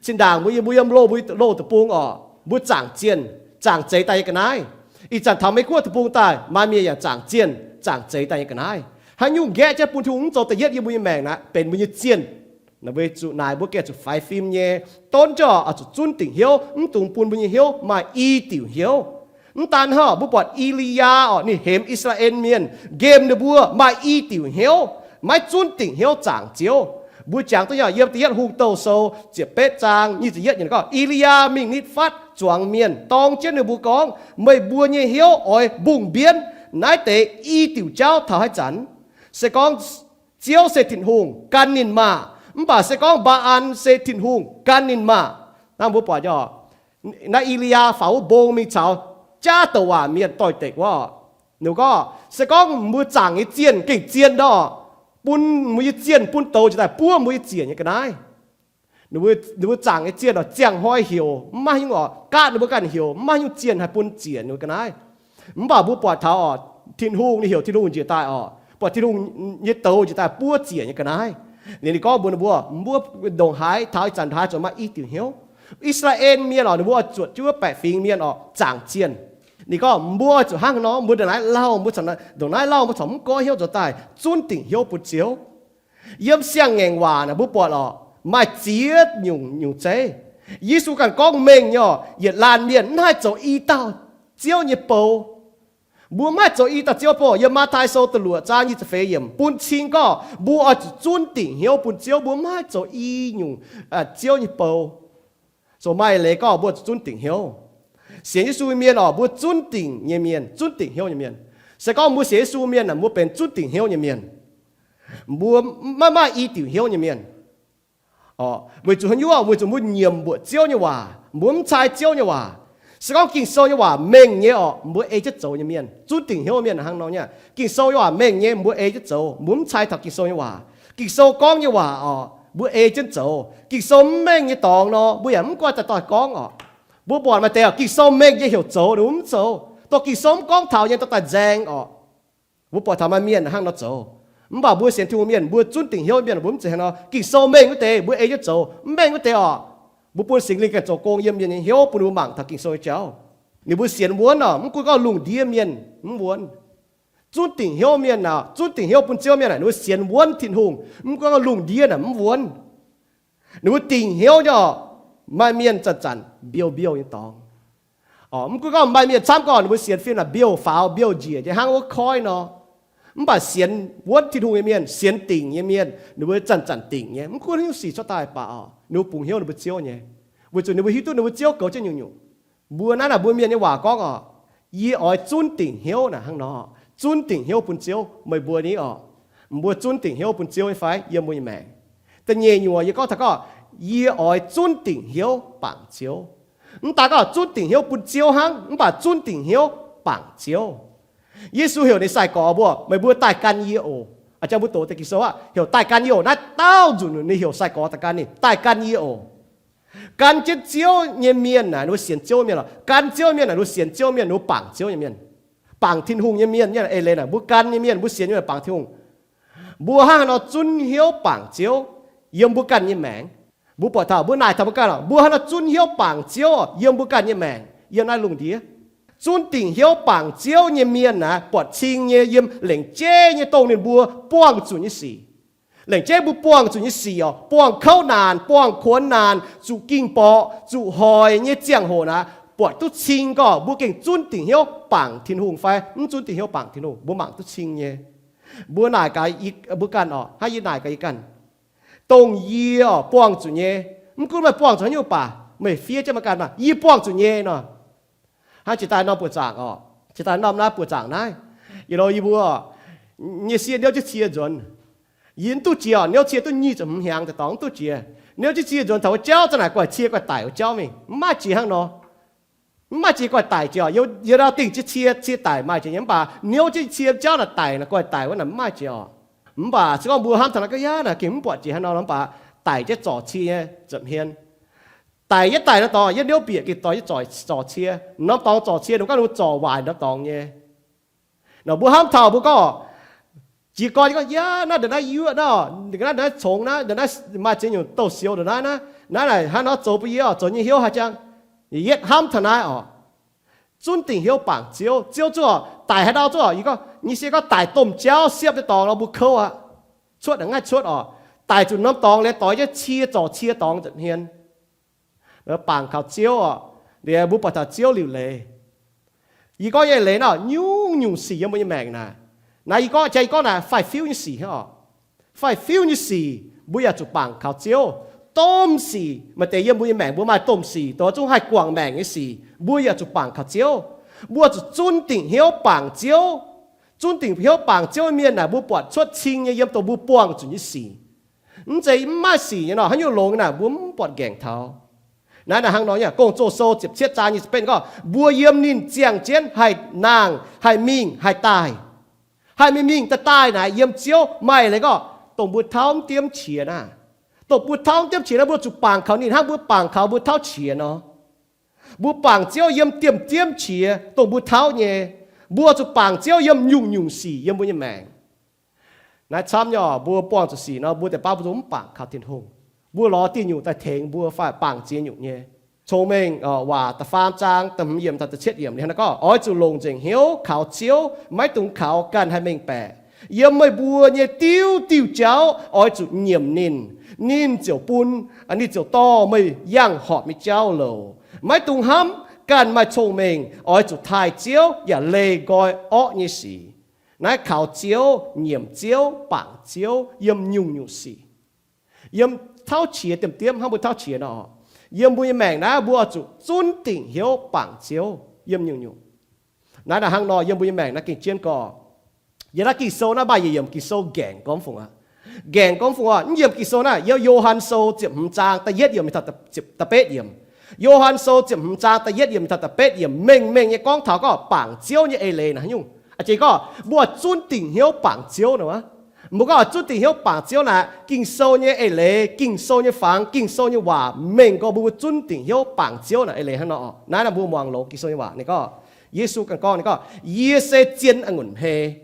Zinh ndaangc mbuo yiem, mbuo yiem loz, mbuo loz deic-bung orqc, mbuo zaangc zienh, zaangc zeix daaih nyei ga'naaiv. Ih zanc taux Meiv Guoqv deic-bung daaih, maaih mienh yaac zaangc zienh, zaangc zeix daaih nyei ga'naaiv. Haaix nyungc nqaeqv jienv bun Tin-Hungh mv zoux da'yietv yiem mbuo nyei maengc naaiv, benx mbuo nyei zienh. Naaiv weic zuqc naaic mbuo gengh zuqc faix fim nyei, donv jienv oix zuqc zunv dingc hnyouv, mv dungx bun mbuo nyei hnyouv maaih i diuc hnyouv. Mv daan hnangv, mbuo buatc E^li^yaa orqc, ninh hemx I^saa^laa^en Mienh, nqemh ninh mbuo maaih i diuc hnyouv, maiv zunv dingc hnyouv zaangc Ziouv. Mbuo jangx duqv nyei yiem Da'yietv Hungh Douh Sou ziepc betv zaang nyic ziepc yietv yiemc gorngv, E^li^yaa mingh nitv fatv zuangx mienh, dorng jienv ninh mbuo gorngv, meih mbuo nyei hnyouv oix mbungh mbienv naaiv deix i diuc jauv taux haaix zanc? Se gorngv Ziouv se Tin-Hungh, gan ninh maah! Mv baac se gorngv Mbaa^an se Tin-Hungh, gan ninh maah! Naaiv mbuo buatc nyei orqc, naaiv E^li^yaa faaux wuov mbong mingh caux jaav douc waac mienh doix-dekc wuov orqc, ninh gorngv, se gorngv mbuo zaangc nyei zienh gengh zien nor, bun mbuo nyei zienh bun douz jiex daaih buov mbuo nyei ziec nyei ga'naaiv. Ninh mbuo zaangc nyei zienh orqc, ziangh hnoi heuc mv maaih nyungc orqc, gaatv ninh mbuo ganh heuc mv maaih nyungc zienh haih bun ziec ninh mbuo ga'naaiv. Mv baac mbuo buatc taux orqc, Tin-Hungh ninh heuc Tin-Hungh njiec daaih orqc, buatc Tin-Hungh nyei douz njiec daaih buov ziec nyei ga'naaiv. Liuz ninh gorngv mbuox ninh mbuo, mbuo ndongc haaix taux ih zanc ndongc haaix zuqc maaih i diuc hnyouv. I^saa^laa^en Mienh orqc, ninh mbuo oix zuotc jienv wuov baeqc fingx mienh orqc zaangc zienh. Ninh gorngv mbuo oix zuqc hnangv haaix nor, mbuo ndongc naaiv lauh, mbuo ndongc naaiv lauh, mbuo corc mv goiv hnyouv nzuonx daaih zunv dingc hnyouv bun Ziouv. Yiem Siang-Ngaengc Waac naaic mbuo buatc orqc, maaih ziex nyungc nyungc zeiv. Yesu ganh gorngv mengh nyei orqc, yietc laanh mienh mv haih zoux i dauh Ziouv nyei bou. Mbuo mv haih zoux i dauh Ziouv bou. Yiem Matv^tai Sou da'luoqc zaang nyic ziepc feix yiemc bun cing gorngv mbuo oix zuqc zunv dingc hnyouv bun Ziouv, mbuo mv haih zoux i nyungc Ziouv nyei bou. Zoux maaih leiz gorngv mbuo zuqc zunv dingc hnyouv. Sienx Yesu nyei mienh orqc, mbuo zunv dingc nyei mienh, zunv dingc hnyouv nyei mienh. Se gorngv mbuo sienx Yesu mienh aeqv, mbuo benx zunv dingc hnyouv nyei mienh. Mbuo maiv maaih i diuc hnyouv nyei mienh. Weic zuqc haaix nyungc? Weic zuqc mbuo nyiemc mbuoqc Ziouv nyei waac, mbuo mv cai Ziouv nyei waac. Se gorngv Ging-Sou nyei waac mengh nyei orqc, mbuo ei jienv zoux nyei mienh. Zunv dingc hnyouv mienh hnangv nor nyei. Ging-Sou nyei waac mengh nyei, mbuo ei jienv zoux, mbuo mv cai taux Ging-Sou nyei waac. Ging-Sou gorngv nyei waac orqc, mbuo ei jienv zoux. Ging-Sou mv mengh nyei dorngx nor, mbuo yaac mv guanh daaih doix gorngv orqc. Mbuo buatc maaih deix orqc, Ging-Sou mengh nyei heuc zoux, ninh mbuo mv zoux. Dongh Ging-Sou mv gorngv taux nyei dorh daaih nzaeng orqc. Mbuo buatc taux maaih mienh hnangv nor zoux. Mv baac mbuo sienx Tin-Hungh mienh, mbuo zunv dingc hnyouv mienh, mbuo mv zeiz hnangv nor. Ging-Sou mengh wuov deix mbuo ei jienv zoux, mv mengh wuov deix orqc, mbuo bun Singx Lingh ganh zoux gong yiem mienh nyei hnyouv bun mbuo mangc taux Ging-Sou nyei jauv. Ninh mbuo sienx wuonv orqc, mv gunv gorngv lungh ndiev mienh mv wuonv. Zunv dingc hnyouv mienh aeqv, zunv dingc hnyouv bun Ziouv mienh aeqv, ninh mbuo sienx wuonv Tin-Hungh, mv gunv gorngv lungh ndiev naaic mv wuonv. Ninh mbuo dingc hnyouv nyei orqc, maaih mienh zanc-zanc mbiouh mbiouh nyei dorngx. Mv gunv gorngv maaih mienh camv gorngv ninh mbuo sienx fim naaic mbiouh faaux mbiouh njiec nyei hnangv wuov koiv nor. Mv baac sienx wuonv Tin-Hungh nyei mienh, sienx dingc nyei mienh, ninh mbuo zanc-zanc dingc nyei. Mv gunv haaix nyungc sic cuotv daaih baac orqc, ninh mbuo bungx hnyouv ninh mbuo Ziouv nyei, weic zuqc ninh mbuo hiuv duqv ninh mbuo Ziouv goux jienv nyungc-nyungc. Mbuo naaiv naaic mbuo mienh nyei waac gorngv orqc, yie oix zunv dingc hnyouv naaic hnangv nor. Zunv dingc hnyouv bun Ziouv, meih mbuo ni orqc, mbuo zunv dingc hnyouv bun Ziouv nyei fai yiem mbuo nyei maengc? Da'nyeic nyuoqc yie gorngv taux gorngv, yie oix zunv dingc hnyouv bangc Ziouv. Mv daan gorngv zunv dingc hnyouv bun Ziouv hnangv, mv baac zunv dingc hnyouv bangc Ziouv. Yesu heuc ninh sai-gorx mbuo, meih mbuo daaih gan yie oc. A'jang mbuo doqc deix Ging-Sou aqv, heuc daaih gan yie oc. Naaiv daauh nzunc ninh heuc sai-gorx daaih gan ninh, daaih gan yie oc. Gan jienv Ziouv nyei mienh naaic, ninh mbuo sienx Ziouv mienh lorqc. Gan Ziouv mienh naaic, ninh mbuo sienx Ziouv mienh, ninh mbuo bangc Ziouv nyei mienh. Bangc Tin-Hungh nyei mienh, eix leiz naaic mbuo gan nyei mienh, mbuo sienx nyei mienh bangc Tin-Hungh. Mbuo hnangv haaix nor zunv hnyouv bangc Ziouv yiem mbuo ganh nyei maengc? Mbuo buatc taux, mbuo naaic taux mbuo ganh, mbuo hnangv haaix nor zunv hnyouv bangc Ziouv yiem mbuo ganh nyei maengc yiem naaiv lungh ndiev? Zunv dingc hnyouv bangc Ziouv nyei mienh naaic buatc cing nyei yiem lengc jeiv nyei dongh ninh mbuo buangh zuqc nyei sic. Lengc jeiv mbuo buangh zuqc nyei sic oc, buangh kouv naanc, buangh kuonx naanc, zuqc ging borqc, zuqc hoic nyei ziangh hoc naaic, buatc duqv cing gorngv mbuo gengh zunv dingc hnyouv bangc Tin-Hungh fai mv zunv dingc hnyouv bangc Tin-Hungh, mbuo mangc duqv cing nyei. Mbuo naaic gaax mbuo ganh oc, hnangv yie naaic gaax yie ganh, dongh yie oc buangh zuqc nyei, mv gunv meih buangh zuqc haaix nyungc baac meih fiev jienv meih ganh maah, yie buangh zuqc nyei nor. Hnangv jiex daaih norm buoqc zaangc oc, jiex daaih norm naaiv buoqc zaangc naaiv, yietc loz yie mbuo nyei sieqv niouv jienv cie nzuonx. Yie mv duqv jiex oc, niouv cie duqv nyic ziepc hmz hnyangx daaih dorngx, mv duqv jiex. Niouv jienv cie nzuonx taux wuov jauv za'naaic guaih cie guaih daic wuov jauv mingh, mv maaih jiex hnangv nor. Mv maaih jiex guaih daic jiex oc. Yie ndau dingh jienv cie, cie daic maaih jiex nyei, mv baac niouv jienv cie jauv naaic daic naaic guaih daic wuov naaic mv maaih jiex oc. Mv baac se gorngv mbuo hnamv taux naaiv ga'yaauv naaic gengh mv buatc jiex haaix nor, mv baac daic jienv zorc cie nyei ziepc hmien. Daic jienv daic nor dorngx, yietv niouv bieqc gengh dorh jienv zorc cie. Norm dorngx zorc cie, ninh gorngv ninh zorc waaic norm dorngx nyei. Nor mbuo hnamv taux mbuo gorngv, jiez gorn gorngv, yaac naaiv ndongc naaiv yuoqv naaiv, ndongc naaiv congx naaiv, ndongc naaiv maaih ziex nyungc douz-sioux ndongc naaiv naaiv, naaiv naaic hnangv nor zoux bun yie oc, zoux nyei hnyouv haaix jangx. Yietv hnamv taux naaiv oc, zunv dingc hnyouv bangc Ziouv. Ziouv zuqc daic haaix ndau zuqc, yie gorngv nyei sieqv gorngv daic domh jauv siepv nyei dorngx nor mbuo kouv aqv. Cuotv a'hneiv cuotv oc. Daic zuqc norm dorngx liuz dorh jienv cie zorc cie dorngx nza'hmien. Bangc kaux Ziouv oc. Liuz mbuo buatc taux Ziouv liuc leiz. Yie gorngv nyei leiz nor, nyungc-nyungc sic yiem mbuo nyei maengc naaic, naaiv yie gorngv jaa, yie gorngv naaic faix-fiuv nyei sic hnangv oc. Faix-fiuv nyei sic mbuo yaac zuqc bangc kaux Ziouv. Domh sic maaih deix yiem mbuo nyei maengc mbuo maaih domh sic, dongh zungv haih guangc maengc nyei sic mbuo yaac zuqc bangc kaux Ziouv. Mbuo zuqc zunv dingc hnyouv bangc Ziouv. Zunv dingc hnyouv bangc Ziouv mienh naaic mbuo buatc cuotv cing nyei yiem dongh mbuo buangh zuqc nyei sic. Mv zeiz mv maaih sic nyei nor, haaix nyungc longx naaic mbuo mv buatc nqaengc taux. Naaiv naaic hnangv nor nyei, Gong-Zoh sou ziepc cietv zaang nyic ziepc betv gorngv, mbuo yiem ninh ziangh jienv haih nangh, haih mingh, haih daaih. Haih mingh mingh daaih daaih naaic yiem Ziouv maaih leiz gorngv, dongh mbuo tauv mv diemv qiex naaiv. Dongh mbuo tauv mv diemv qiex naaiv mbuo zuqc bangc kaux ninh hnangv mbuo bangc kaux mbuo tauv qiex nor. Mbuo bangc Ziouv yiem diemv diemv qiex dongh mbuo tauv nyei. Mbuo zuqc bangc Ziouv yiem nyungc-nyungc sic yiem mbuo nyei maengc. Naaiv camv nyei oc, mbuo buangh zuqc sic nor mbuo deix baav mbuo zungv mv bangc kaux Tin-Hungh. Mbuo lorz diuh nyungc daaih tengx mbuo fai bangc ziex nyungc nyei. Cong-Mengh waac da'faam zaang da'hmz yiemc taux da'cietv yiemc liuz hnangv naaiv gorngv, oix zuqc longc nzengc hnyouv kaux Ziouv, maiv dungx kaux ganh haih mengh baeqc. Yiem meih mbuo nyei diuv diuh jauv oix zuqc nyiemc ninh. Ninh ziouc bun, ninh ziouc dorh meih yangh horpc nyei jauv-louc. Maiv dungx hnamv ganh maaih cong-mengh, oix zuqc taaih Ziouv yaac leih nqoi orqv nyei sic. Naaiv kaux Ziouv, nyiemc Ziouv, bangc Ziouv yiem nyungc-nyungc sic. Yiem tauv qiex diemv diemv hnangv mbuo tauv qiex nor, yiem mbuo nyei maengc naaiv mbuo oix zuqc zunv dingc hnyouv bangc Ziouv yiem nyungc-nyungc. Naaiv naaic hnangv nor yiem mbuo nyei maengc naaiv gengh jienv gorx. Yiem naaiv Ging-Sou naaiv maaih yietc yiemc Ging-Sou nqaengc gormx fungc aqv. Nqaengc gormx fungc oc, mv yiemc Ging-Sou naaiv, yiem Yo^han Sou ziepc hmz zaang da'yietv yiemc taux da'betv yiemc. Yo^han Sou ziepc hmz zaang da'yietv yiemc taux da'betv yiemc mengh mengh nyei gorngv taux gorngv bangc Ziouv nyei eix leiz naaic nyungc. A'jeix gorngv mbuo zunv dingc hnyouv bangc Ziouv nor, mbuo gorngv zunv dingc hnyouv bangc Ziouv naaic, Ging-Sou nyei eix leiz, Ging-Sou nyei fangx, Ging-Sou nyei waac mengh gorngv mbuo zunv dingc hnyouv bangc Ziouv naaic eix leiz hnangv nor. Naaiv naaiv mbuo muangx longx Ging-Sou nyei waac ninh gorngv, Yesu ganh gorngv ninh gorngv, Yie se zien a'ngunc hmei.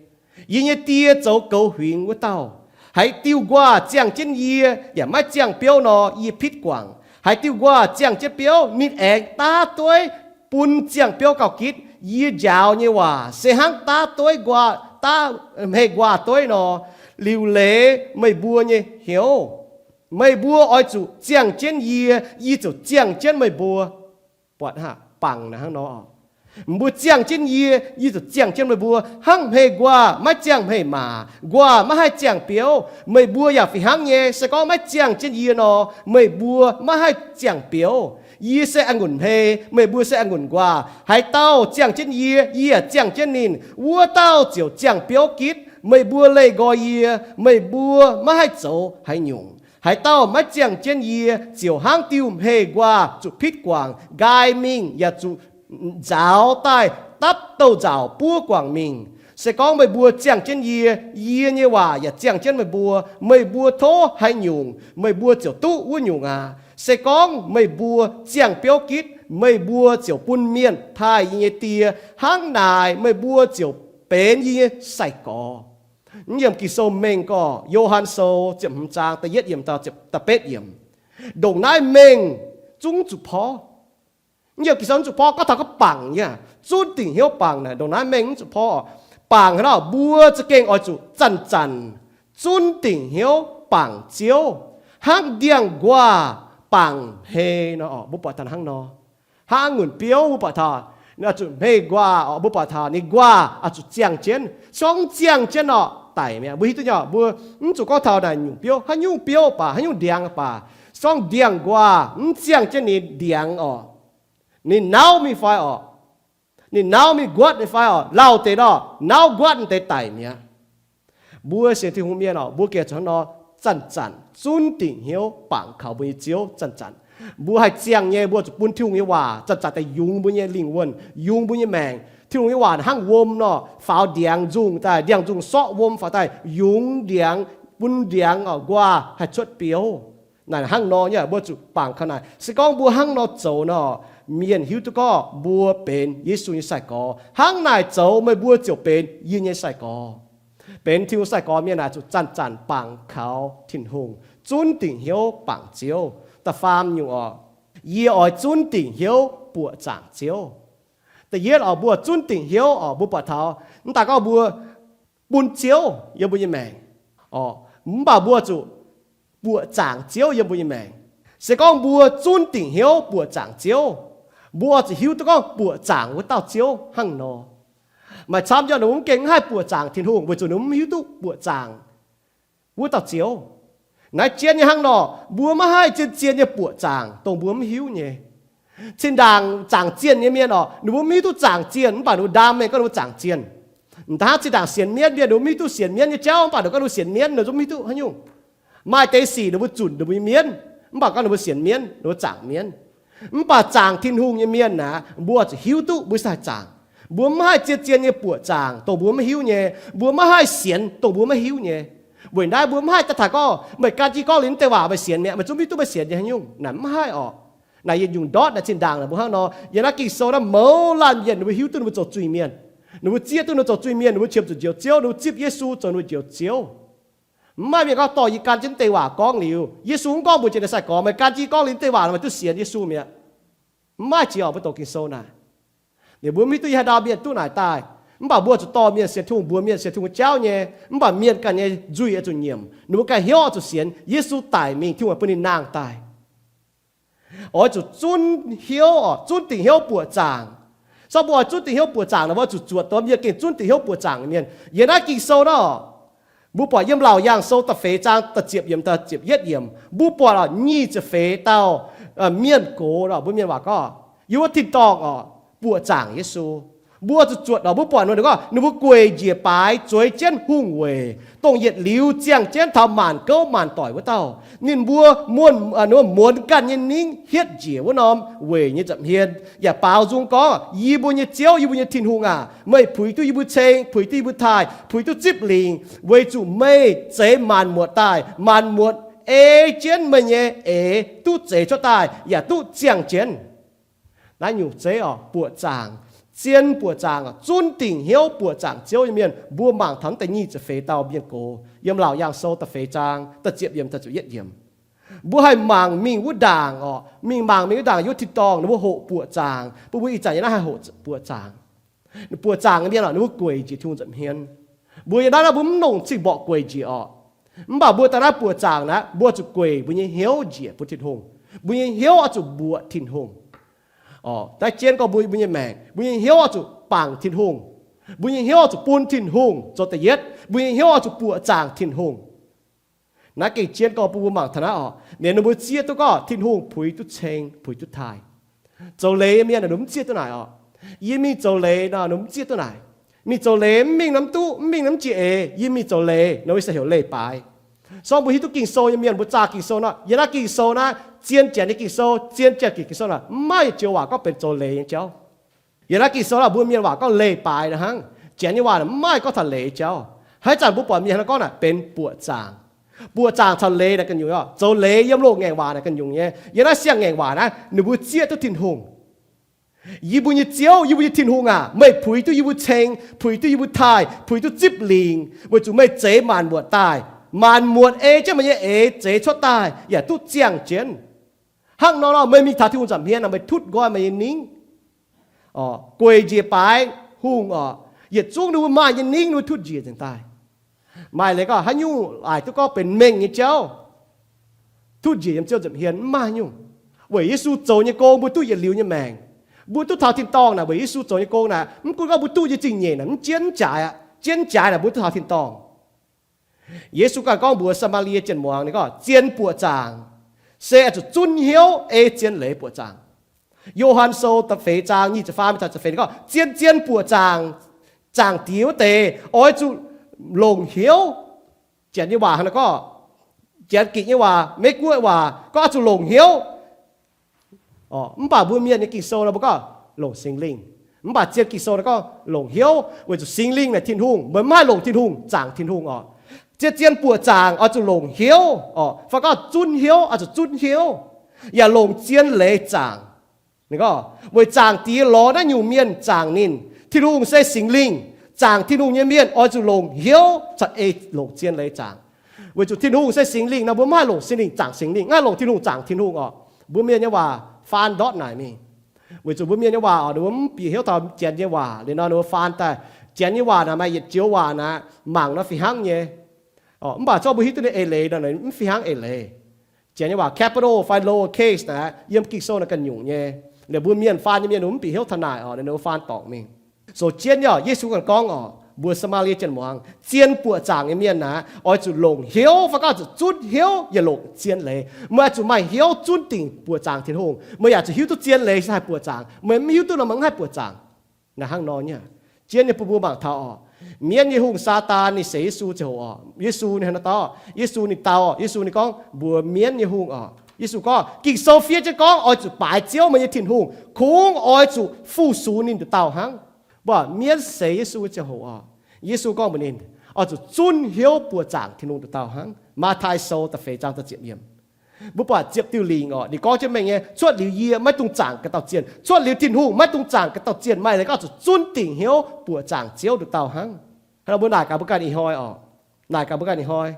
Yie nyei Die zoux goux huingx wuov dauh. Haaix diuh nquaah ziangh jienv yie yaac maiv ziangh biouv nor, yie pitv guangc. Haaix diuh nquaah ziangh jienv biouv, ninh aengx daav dueiv bun ziangh biouv gauh gitv. Yie njaaux nyei waac se hnangv daav dueiv nquaah, daav hmei nquaah dueiv nor. Liuc leiz meih mbuo nyei hnyouv. Meih mbuo oix zuqc ziangh jienv yie, yie ziouc ziangh jienv meih mbuo. Buatc bangc naaic hnangv nor. Mbuo ziangh jienv yie, yie ziouc ziangh jienv meih mbuo. Hnangv hmei nquaah maiv ziangh hmei maac, nquaah maiv haih ziangh biouv, meih mbuo yaac fih hnangv nyei. Se gorngv maiv ziangh jienv yie nor, meih mbuo maiv haih ziangh biouv. Yie se a'ngunc hmei, meih mbuo se a'ngunc nquaah. Haaix dauh ziangh jienv yie, yie yaac ziangh jienv ninh, wuov dauh ziouc ziangh biouv gitv. Meih mbuo leih nqoi yie, meih mbuo maiv haih zoux haaix nyungc. Haaix dauh maiv ziangh jienv yie ziouc hnangv diuh hmei nquaah zuqc pitv guangc, nqaai mingh yaac zuqc nzaaux daaih dapv douz-nzauc buov guangc mingh. Se gorngv meih mbuo ziangh jienv yie, yie nyei waac yaac ziangh jienv meih mbuo, meih mbuo tov haaix nyungc, meih mbuo ziouc duqv wuov nyungc aqv. Se gorngv meih mbuo ziangh biouv gitv, meih mbuo ziouc bun mienh taaih yie nyei Die. Hnangv naaic meih mbuo ziouc benx yie nyei sai-gorx. Mv yiemc Ging-Sou mengh gorngv Yo^han Sou ziepc hmz zaang da'yietv yiemc da'betv yiemc. Ndongc naaiv mengh zungv zuqc porv. Yie Ging-Sou mv zuqc porv gorngv taux gorngv bangc nyei, zunv dingc hnyouv bangc naaic, ndongc naaiv mengh mv zuqc porv. Bangc haaix nor? Mbuo za'gengh oix zuqc zanc-zanc zunv dingc hnyouv bangc Ziouv, hnangv ndiangx-nquaah bangc hmei nor. Mbuo buatc taux hnangv nor, hnangv ngunc biouv mbuo buatc taux ninh oix zuqc hmei nquaah oc, mbuo buatc taux ninh nquaah oix zuqc ziangh jienv. Se gorngv mv ziangh jienv nor, daic mi'aqv. Mbuo hiuv duqv nyei, mbuo mv zuqc gorngv taux naaic nyungc biouv, haaix nyungc biouv baac, haaix nyungc ndiangx baac, se gorngv ndiangx-nquaah mv ziangh jienv ninh ndiangx oc, ninh nauv mingh fai oc, ninh nauv mingh nquatv ninh fai oc, lauh deix nor, nauv nquatv deix daic mi'aqv. Mbuo sienx Tin-Hungh mienh oc, mbuo gengh zuqc hnangv nor zanc-zanc zunv dingc hnyouv bangc kaux mbuo nyei Ziouv zanc-zanc. Mbuo haih ziangh nyei, mbuo zuqc bun Tin-Hungh nyei waac zanc-zanc daaih yungz mbuo nyei lingh wuonh, yungz mbuo nyei maengc. Tin-Hungh nyei waac hnangv wuom nor, faaux ndiangx nzungh daaih, ndiangx nzungh sorqv wuom faaux daaih yungz ndiangx, bun ndiangx oc nquaah haih cuotv biouv. Naaic hnangv nor nyei, mbuo zuqc bangc kaux naaic. Se gorngv mbuo hnangv nor zoux nor, mienh hiuv duqv gorngv mbuo benx Yesu nyei sai-gorx. Hnangv naaic zoux meih mbuo ziouc benx yie nyei sai-gorx. Benx Tin-Hungh sai-gorx mienh naaic zuqc zanc-zanc bangc kaux Tin-Hungh, zunv dingc hnyouv bangc Ziouv. Da'faam nyungc oc, yie oix zunv dingc hnyouv buoqc zaangc Ziouv. Da'yietv oc, mbuo zunv dingc hnyouv oc, mbuo buatc taux mv daaih gorngv mbuo bun Ziouv yiem mbuo nyei maengc oc, mv baac mbuo zuqc buoqc zaangc Ziouv yiem mbuo nyei maengc. Se gorngv mbuo zunv dingc hnyouv buoqc zaangc Ziouv, mbuo oix zuqc hiuv duqv gorngv buoqc zaangc wuov dauh Ziouv hnangv nor. Maaih camv nyei ninh mbuo mv gengh mv haih buoqc zaangc Tin-Hungh weic zuqc ninh mbuo mv hiuv duqv buoqc zaangc wuov dauh Ziouv. Naaiv jienv nyei hnangv nor, mbuo maiv haih zien-zien nyei buoqc zaangc dongh mbuo mv hiuv nyei. Zinh ndaangc zaangc zienh nyei mienh oc, ninh mbuo mv hiuv duqv zaangc zienh, mv baac ninh mbuo ndaam mengh gorngv ninh mbuo zaangc zienh. M'daaih hnangv zinh ndaangc sienx mienv mienh, ninh mbuo mv hiuv duqv sienx mienv nyei jauv, mv baac ninh gorngv ninh mbuo sienx mienv, ninh mbuo mv hiuv duqv haaix nyungc. Maaih deix sic ninh mbuo zunc ninh mbuo nyei mienv, mv baac gorngv ninh mbuo sienx mienv, ninh mbuo zaangc mienv. Mv baac zaangc Tin-Hungh nyei mienh aeqv, mbuo zuqc hiuv duqv mbuo se haih zaangc. Mbuo mv haih zien-zien nyei buoqc zaangc dongh mbuo mv hiuv nyei. Mbuo mv haih sienx dongh mbuo mv hiuv nyei. Weic naaiv mbuo mv haih daaih taux gorngv, meih gan jienv gorngv liuz naaiv deix waac meih sienx mi'aqv, meih zungv mv hiuv duqv meih sienx nyei haaix nyungc. Naaic mv haih oc. Naaic yietc nyungc ndortv naaic zinh ndaangc naaic mbuo hnangv nor. Yiem naaiv Ging-Sou naaiv mouz laanh mienh ninh mbuo hiuv duqv ninh mbuo zoux zuiz-mienh. Ninh mbuo zieqv duqv ninh mbuo zoux zuiz-mienh, ninh mbuo qiemx zuqc Njoux Ziouv, ninh mbuo zipv Yesu zoux ninh mbuo Njoux Ziouv. Mv maaih mienh gorngv dorh yie gan jienv naaiv deix waac gorngv liuz, Yesu mv gorngv mbuox jiex naaiv sai-gorx, meih gan jienv gorngv liuz naaiv deix waac nor meih duqv sienx Yesu mi'aqv. Mv maaih jiex oc, mbuo doqc Ging-Sou naaic. Ninh mbuo mv hiuv duqv yie haaix ndau mienh duqv naaic daaih. Mv baac mbuo zuqc dorh mienh sienx Tin-Hungh, mbuox mienh sienx Tin-Hungh jauv nyei. Mv baac mienh ganh nyei nzuih oix zuqc nyiemc, ninh mbuo ganh hnyouv oix zuqc sienx Yesu daic mingh, Tin-Hungh bun ninh nangh daaih. Oix zuqc zunv hnyouv, zunv dingc hnyouv buoqc zaangc. Se gorngv mbuo oix zunv dingc hnyouv buoqc zaangc nor, mbuo zuqc zuotc dongh mienh gengh zunv dingc hnyouv buoqc zaangc nyei mienh. Yiem naaiv Ging-Sou nor, mbuo buatc yiem Laauc Yaangh Sou da'feix zaang da'ziepc yiemc, da'ziepc yietv yiemc, mbuo buatc nyic ziepc feix dauh mienh gox, mbuo mienh waac gorngv, yiem wuov tin-dorngh oc, buoqc zaangc Yesu. Mbuo zuqc zuotc oc, mbuo buatc ninh gorngv ninh mbuo gueic njiec baaix zueiz jienv hungh weic, dongh yietc liuz ziangh jienv taux maanc gouv maanc doic wuov dauh. Ninh mbuo muonz, muonz ganh nyei ningv hietv njiec wuov norm weic nyei nza'hmien yaac baaux nzung gorngv, Yie mbuo nyei Ziouv, yie mbuo nyei Tin-Hungh aac, meih puix duqv yie mbuo ceng, puix duqv yie mbuo taaih, puix duqv zipv lingc, weic zuqc meih zeix maanc muotc daaih. Maanc muotc ei jienv meih nyei eix duqv zeix cuotv daaih yaac duqv ziangh jienv. Naaiv nyungc zeiv oc, buoqc zaangc, zien buoqc zaangc, zunv dingc hnyouv buoqc zaangc Ziouv nyei mienh, mbuo mangc taux naaiv deix nyic ziepc feix dauh mienh gox yiem Laauc Yaangh Sou da'feix zaang da'ziepc yiemc, da'ziepc yietv yiemc. Mbuo haih mangc mingh wuov ndaangc oc, mingh mangc mingh wuov ndaangc yiem wuov tin-dorngh ninh mbuo hoqc buoqc zaangc, bun mbuo ih zanc yiem naaiv haih hoqc buoqc zaangc. Buoqc zaangc nyei mienh oc, ninh mbuo gueic njiec Tin-Hungh nza'hmien. Mbuo yiem naaiv naaiv mbuo mv longc cing-mborqc gueic njiec oc. Mv baac mbuo daaih naaiv buoqc zaangc naaiv, mbuo zuqc gueic mbuo nyei hnyouv njiec bun Tin-Hungh. Mbuo nyei hnyouv oix zuqc mbuoqc Tin-Hungh. Naaiv jienv gorngv mbuo, mbuo nyei maengc, mbuo nyei hnyouv oix zuqc bangc Tin-Hungh. Mbuo nyei hnyouv oix zuqc bun Tin-Hungh zoux da'yietv. Mbuo nyei hnyouv oix zuqc buoqc zaangc Tin-Hungh. Naaiv gengh jienv gorngv bun mbuo mangc taux naaiv oc, ninh mbuo zieqv duqv gorngv Tin-Hungh puix duqv ceng, puix duqv taaih. Zoux leiz nyei mienh ninh mv zieqv duqv naaic oc. Yie mingh zoux leiz nor, ninh mv zieqv duqv naaic. Mingh zoux leiz mv mingh nor mv duqv, mv mingh nor mv jiex eix. Yie mingh zoux leiz nor, se heuc leiz-baaix. Se gorngv mbuo hiuv duqv Ging-Sou nyei mienh, mbuo zaah Ging-Sou nor, yiem naaiv Ging-Sou naaiv, zien janx nyei Ging-Sou, zien janx-gengh Ging-Sou naaic, mv maaih joux waac gorngv benx zoux leiz nyei jauv. Yiem naaiv Ging-Sou naaiv mbuo mienh waac gorngv leiz-baaix naaic hnangv. Janx nyei waac naaic mv maaih gorngv taux leiz jauv. Haaix zanc mbuo buatc mienh hnangv gorngv naaic benx buoqc zaangc. Buoqc zaangc caux leiz naaic ganh nyungc oc. Zoux leiz yiem loz-ngaengc waac naaic ganh nyungc nyei. Yiem naaiv siang-ngaengc waac naaiv ninh mbuo zieqv duqv Tin-Hungh. Yie mbuo nyei Ziouv, yie mbuo nyei Tin-Hungh aac, meih puix duqv yie mbuo ceng, puix duqv yie mbuo taaih, puix duqv zipv lingc, weic zuqc meih zeix maanc muotc daaih. Maanc muotc ei jienv meih nyei eix zeix cuotv daaih yaac duqv ziangh jienv. Hnangv nor nor meih mingh taux Tin-Hungh nza'hmien naaic, meih tutv nqoi meih nyei ningv, gueic njiec baaix hungh oc. Yietc zungv ninh mbuo maaih nyei ningv ninh mbuo tutv njiec nzengc daaih. Maaih leiz gorngv haaix nyungc laaic duqv gorngv benx mengh nyei jauv tutv njiec yiem Ziouv nza'hmien? Mv maaih nyungc. Weic Yesu zoux nyei gong mbuo duqv yietc liuz nyei maengc. Mbuo duqv taux tin-dorngh naaic weic Yesu zoux nyei gong naaic. Mv gunv gorngv mbuo duqv nyei zingh nyeic naaic mv jienv jaaix aqv, jienv jaaix naaic mbuo duqv taux tin-dorngh. Yesu ganh gorngv mbuox Saa^maa^lie Janx muangz, ninh gorngv zien buoqc zaangc se oix zuqc zunv hnyouv ei zien leiz buoqc zaangc. Yo^han Sou da'feix zaang nyic ziepc faam mingh taux ziepc feix ninh gorngv zien, zien buoqc zaangc, zaangc Diex wuov deix oix zuqc longc hnyouv. Janx nyei waac hnangv naaiv gorngv, Janx-Gikc nyei waac, Meiv-Guoqv waac gorngv oix zuqc longc hnyouv. Mv baac mbuo mienh nyei Ging-Sou nor mbuo gorngv longc Singx Lingh. Mv baac zien Ging-Sou nor gorngv longc hnyouv, weic zuqc Singx Lingh naaic Tin-Hungh, meih mv haih longc Tin-Hungh, zaangc Tin-Hungh oc. Zien, zien buoqc zaangc oix zuqc longc hnyouv oc, fai gorngv zunv hnyouv, oix zuqc zunv hnyouv, yaac longc zien leiz zaangc. Ninh gorngv weic zaangc Diex lorz naaiv nyungc mienh zaangc ninh. Tin-Hungh se Singx Lingh. Zaangc Tin-Hungh nyei mienh oix zuqc longc hnyouv caux ei longc zien leiz zaangc. Weic zuqc Tin-Hungh se Singx Lingh nor mbuo mv haih longc Singx Lingh zaangc Singx Lingh, mv haih longc Tin-Hungh zaangc Tin-Hungh oc. Mbuo mienh nyei waac faan ndortv naaic mingh. Weic zuqc mbuo mienh nyei waac oc, ninh mbuo mv bieqc hnyouv taux Janx nyei waac liuz nor ninh mbuo faan daaih. Janx nyei waac naaic maaih yietc joux waac naaic mangc nor fih hnangv nyei. Mv baac zorqv mbuo hiuv duqv ninh eix leiz nor mv fih hnangv eix leiz. Janx nyei waac capital fai lower case naaic yiem Ging-Sou naaic ganh nyungc nyei. Liuz mbuo mienh faan nyei mienh ninh mbuo mv bieqc hnyouv taux naaic oc, ninh mbuo faan dorngc mingh. Sou jienv yaac Yesu ganh gorngv oc, mbuox Saa^maa^lie Janx muangz, zien buoqc zaangc nyei mienh naaic oix zuqc longc hnyouv fai gorngv zuqc zunv hnyouv yaac longc zien leiz. Meih oix zuqc maaih hnyouv zunv dingc buoqc zaangc Tin-Hungh. Meih yaac zuqc hiuv duqv zien leiz se haih buoqc zaangc. Meih mv hiuv duqv nor meih mv haih buoqc zaangc. Naaiv hnangv nor nyei. Jienv nyei bun mbuo mangc taux oc, mienv nyei hungh Saadaan ninh seix Yesu ziangh hoc oc, Yesu ninh hnangv naaiv dorngx, Yesu ninh dau, Yesu ninh gorngv mbuox mienv nyei hungh oc, Yesu gorngv Ging-Sou fiev jienv gorngv oix zuqc baaix Ziouv meih nyei Tin-Hungh, kungx oix zuqc fu-sux ninh nduqc dauh hnangv. Mbuo mienv seix Yesu ziangh hoc oc, Yesu gorngv mbuox ninh, oix zuqc zunv hnyouv buoqc zaangc Tin-Hungh nduqc dauh hnangv. Matv^tai Sou da'feix zaang da'ziepc yiemc. Mbuo buatc ziepc diuh lingc oc, ninh gorngv jienv mengh nyei, cuotv liuz yie maiv dungx zaangc ganh dauh zienh, cuotv liuz Tin-Hungh maiv dungx zaangc ganh dauh zienh. Maaih leiz gorngv zuqc zunv dingc hnyouv buoqc zaangc Ziouv nduqc dauh hnangv. Hnangv nor mbuo naaic gaax mbuo ganh ih hnoi oc, naaic gaax mbuo ganh ih hnoi,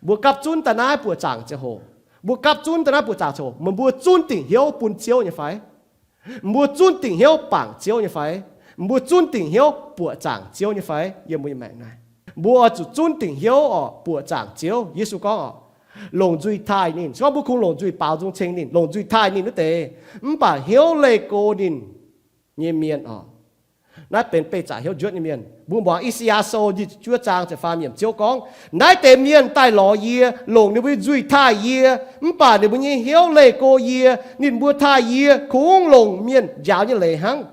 mbuo gapv zunv daaih naaiv buoqc zaangc ziangh hoc, mbuo gapv zunv daaih naaiv buoqc zaangc ziangh hoc, meih mbuo zunv dingc hnyouv bun Ziouv nyei fai? Mbuo zunv dingc hnyouv bangc Ziouv nyei fai? Mbuo zunv dingc hnyouv buoqc zaangc Ziouv nyei fai? Yiem mbuo nyei maengc naaiv, mbuo oix zuqc zunv dingc hnyouv oc, buoqc zaangc Ziouv. Yesu gorngv oc, longc nzuih taaih ninh. Se gorngv mbuo kungx longc nzuih baaux nzung ceng ninh, longc nzuih taaih ninh wuov deix, mv baac hnyouv leih go ninh nyei mienh oc. Naaiv benx beih zaqc hnyouv njuotv nyei mienh. Mbuo muangx I^saa^yaa Sou nyic ziepc juov zaang ziepc faam yiemc, Ziouv gorngv, naaiv deix mienh daaih lorz yie, longc ninh mbuo nyei nzuih taaih yie, mv baac ninh mbuo nyei hnyouv leih go yie. Ninh mbuo taaih yie kungx longc mienh njaaux nyei leiz hnangv.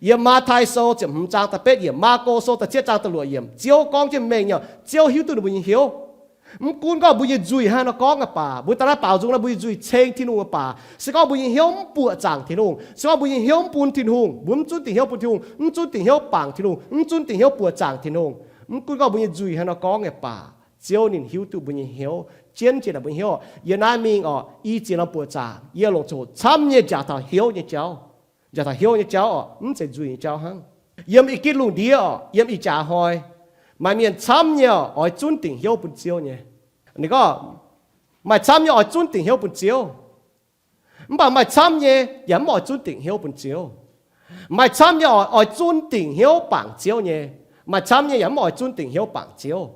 Yiem Matv^tai Sou ziepc hmz zaang da'betv yiemc, Maako Sou da'cietv zaang da'luoqc yiemc, Ziouv gorngv jienv mengh nyei, Ziouv hiuv duqv ninh mbuo nyei hnyouv. Mv gunv gorngv mbuo nyei nzuih hnangv nor gorngv aqv baac, mbuo daaih naaiv baaux nzung naaiv mbuo nyei nzuih ceng Tin-Hungh aqv baac, se gorngv mbuo nyei hnyouv mv buoqc zaangc Tin-Hungh, se gorngv mbuo nyei hnyouv mv bun Tin-Hungh, mbuo mv zunv dingc hnyouv bun Tin-Hungh, mv zunv dingc hnyouv bangc Tin-Hungh, mv zunv dingc hnyouv buoqc zaangc Tin-Hungh, mv gunv gorngv mbuo nyei nzuih hnangv nor gorngv nyei baac, Ziouv ninh hiuv duqv mbuo nyei hnyouv, jienv jiex naaic mbuo nyei hnyouv. Yie naaiv mingh oc, i ziex norm buoqc zaangc, yie longc ziangh hoc camv nyei njaaux taux hnyouv nyei jauv. Njaaux taux hnyouv nyei jauv oc, mv zeiz nzuih nyei jauv hnangv. Yiem ih gitv lungh ndiev oc, yiem ih jaax hnoi, maaih mienh camv nyei oc, oix zunv dingc hnyouv bun Ziouv nyei. Ninh gorngv, maaih camv nyei oix zunv dingc hnyouv bun Ziouv, mv baac maaih camv nyei yaac mv oix zunv dingc hnyouv bun Ziouv. Maaih camv nyei oix zunv dingc hnyouv bangc Ziouv nyei, maaih camv nyei yaac mv oix zunv dingc hnyouv bangc Ziouv.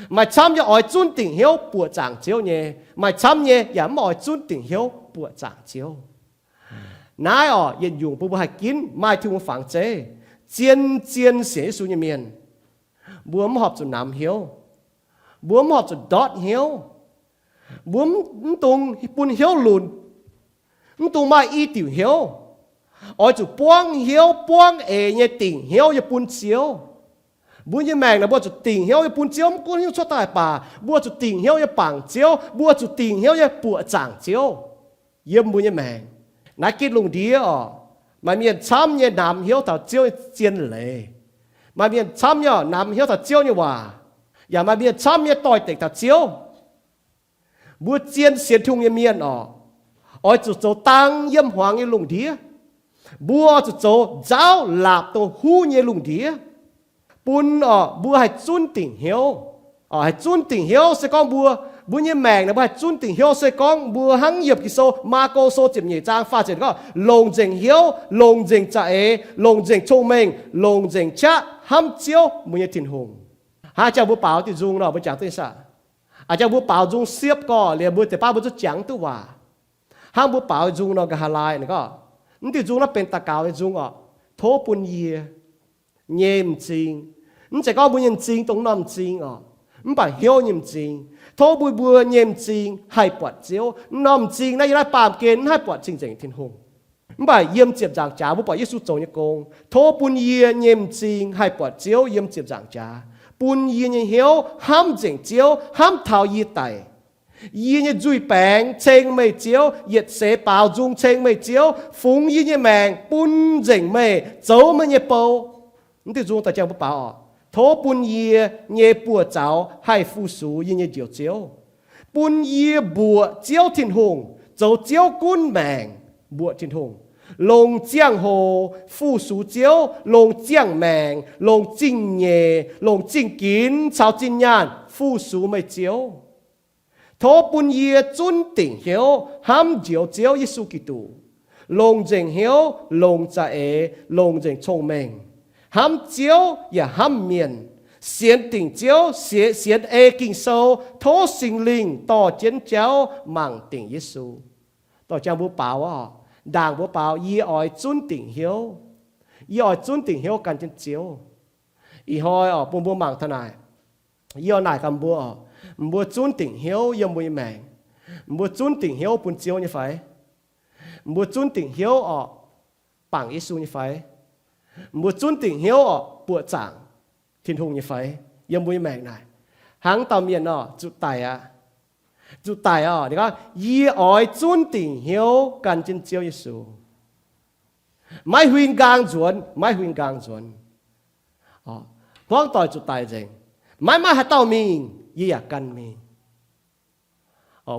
Maaih camv nyei oix zunv dingc hnyouv buoqc zaangc Ziouv nyei, maaih camv nyei yaac mv oix zunv dingc hnyouv buoqc zaangc Ziouv. Naaiv oc, yietc nyungc bun mbuo haih ginv maaih Tin-Hungh fangx zeiv, zien-zien sienx Yesu nyei mienh. Mbuo mv horpc zuqc namx hnyouv. Mbuo mv horpc zuqc ndortv hnyouv. Mbuo mv dungx bun hnyouv lunc. Mv dungx maaih i diuc hnyouv. Oix zuqc buangv hnyouv buangv eix nyei dingc hnyouv yie bun Ziouv. Mbuo nyei maengc naaic mbuo zuqc dingc hnyouv yie bun Ziouv, mv gunv hnyouv cuotv daaih baac, mbuo zuqc dingc hnyouv yie bangc Ziouv, mbuo zuqc dingc hnyouv yie buoqc zaangc Ziouv. Yiem mbuo nyei maengc naaiv gitv lungh ndiev oc, maaih mienh camv nyei namx hnyouv taux Ziouv nyei zien leiz. Maaih mienh camv nyei oc namx hnyouv taux Ziouv nyei waac, yaac maaih mienh camv nyei doix-dekc taux Ziouv. Mbuo zien sienx Tin-Hungh nyei mienh oc, oix zuqc zoux dang yiem hmuangx nyei lungh ndiev. Mbuo oix zuqc zoux nzaauv laapc dongh huv nyei lungh ndiev, bun oc mbuo haih zunv dingc hnyouv. Haih zunv dingc hnyouv se gorngv mbuo Mbuo nyei maengc naaic mbuo haih zunv dingc hnyouv se gorngv mbuo hnangv yiem Ging-Sou, Maako Sou ziepc nyeic zaang faah ziepc gorngv, longc nzengc hnyouv, longc nzengc za'eix, longc nzengc cong-mengh, longc nzengc qaqv hnamv Ziouv mbuo nyei Tin-Hungh. Hnangv jangx mbuo baaux diuh nzung nor, mbuo jangx duqv nyei saah? Aa, jangx mbuo baaux nzung siepv gorqv, liemh mbuo deix baav mbuo zuqc jangx duqv waac. Hnangv mbuo baaux nzung nor, nqa'haav laai ninh gorngv, mv diuh nzung naaiv benx daux gaux nyei nzung orqc. Tov bun yie nyei m'zing. Mv zeiz gorngv mbuo nyei m'zing dongh norm m'zing orqc, mv baac hnyouv nyei m'zing. Tov bun mbuo nyei m'zing haih buatc Ziouv. Norm m'zing naaiv yiem naaiv baamh gen mv haih buatc Cing-Nzengc Tin-Hungh. Mv baac yiem ziepc nzaangc jaax mbuo buatc Yesu zoux nyei gong. Tov bun yie nyei m'zing haih buatc Ziouv yiem ziepc nzaangc jaax. Bun yie nyei hnyouv hnamv nzengc Ziouv, hnamv taux yie daic. Yie nyei nzuih baengx ceng meih Ziouv, yietc seix baaux nzung ceng meih Ziouv, fungx yie nyei maengc bun nzengc meih, zoux meih nyei bou. Mv diuh nzung daaih jangx mbuo baaux orqc. Tov bun yie nyei buoz-zaux haih fu-sux yie nyei Njoux Ziouv. Bun yie mbuoqc Ziouv Tin-Hungh, zoux Ziouv gunv maengc, mbuoqc Tin-Hungh. Longc ziangh hoc fu-sux Ziouv, longc ziangh maengc, longc zingh nyeic, longc zingh ginx caux zinh nyaanh fu-sux meih Ziouv. Tov bun yie zunv dingc hnyouv hnamv Njoux Ziouv Yesu Giduc, longc nzengc hnyouv, longc za'eix, longc nzengc cong-mengh, hnamv Ziouv yaac hnamv mienh, sienx dingc Ziouv, sienx, sienx ei Ging-Sou, tov Singx Lingh dorh jienv jauv mangc dingc Yesu. Dorh jangx mbuo baaux orqc, ndaangc mbuo baaux, yie oix zunv dingc hnyouv. Yie oix zunv dingc hnyouv gan jienv Ziouv. Ih hnoi orqc, bun mbuo mangc taux naaic. Yie oix naaic gaax mbuo orqc, mbuo zunv dingc hnyouv yiem mbuo nyei maengc, mbuo zunv dingc hnyouv bun Ziouv nyei fai? Mbuo zunv dingc hnyouv orqc, bangc Yesu nyei fai? Mbuo zunv dingc hnyouv orqc, buoqc zaangc Tin-Hungh nyei fai? Yiem mbuo nyei maengc naaic, hnangv dauh mienh orqc, zuqc daic aqv. Zuqc daic orqc, ninh gorngv, yie oix zunv dingc hnyouv gan jienv Ziouv Yesu. Maiv huin nqaang nzuonx, maiv huin nqaang nzuonx. Hmuangv doic zuqc daic nzengc, maiv maaih haaix dauh mingh, yie yaac gan mingh.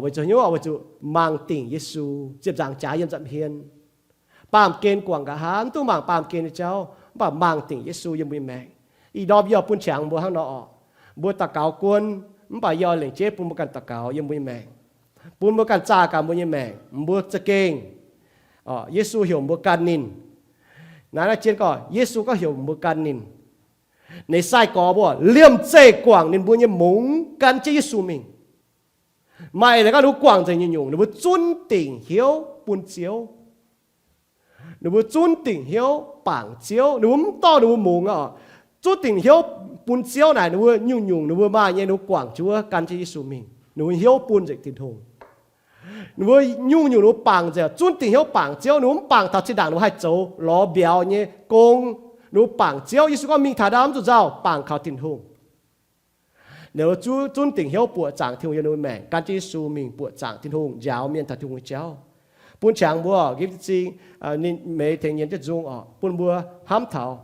Weic zuqc hnyouv, weic zuqc mangc dingc Yesu, ziepc nzaangc jaax yiem nza'hmien. Baamh gen guangc nqa'haav, mv duqv mangc baamh gen nyei jauv, mv baac mangc dingc Yesu yiem mbuo nyei maengc. Ih ndorm yie oix bun qangx mbuo hnangv nor orqc. Mbuo daux gaux guon, mv baac yie oix lengc jeiv bun mbuo ganh daux gaux yiem mbuo nyei maengc, bun mbuo ganh zaah gaax mbuo nyei maengc, mbuo za'gengh, Yesu heuc mbuo gan ninh. Naaiv, naaiv jien gorngv Yesu gorngv heuc mbuo gan ninh. Ninh sai-gorx mbuo liemh zeih guangc ninh mbuo nyei mungz gan jienv Yesu mingh. Maaih leiz gorngv ninh mbuo guangc nzengc nyungc-nyungc, ninh mbuo zunv dingc hnyouv bun Ziouv. Ninh mbuo zunv dingc hnyouv bangc Ziouv. Ninh mbuo mv dorh ninh mbuo mungz aqv. Zunv dingc hnyouv bun Ziouv naaic, ninh mbuo nyungc-nyungc ninh mbuo maaih nyei, ninh mbuo guangc jienv wuov gan jienv Yesu mingh. Ninh mbuo hnyouv bun nzengc Tin-Hungh. Ninh mbuo nyungc-nyungc ninh mbuo bangc nzengc, zunv dingc hnyouv bangc Ziouv. Ninh mbuo mv bangc taux zinh ndaangc ninh mbuo haih zoux lorz mbiauz nyei gong. Ninh mbuo bangc Ziouv. Yesu gorngv, mingh taux ndau mv zuqc nzauh, bangc kaux Tin-Hungh. Ninh mbuo zunv dingc hnyouv buoqc zaangc Tin-Hungh yiem ninh mbuo maengc, gan jienv Yesu mingh buoqc zaangc Tin-Hungh, njaaux mienh taux Tin-Hungh nyei jauv. Bun qangx mbuo, nqemh zingh, ninh meix tengx nyienz jienv nzung orqc, bun mbuo hnamv taux.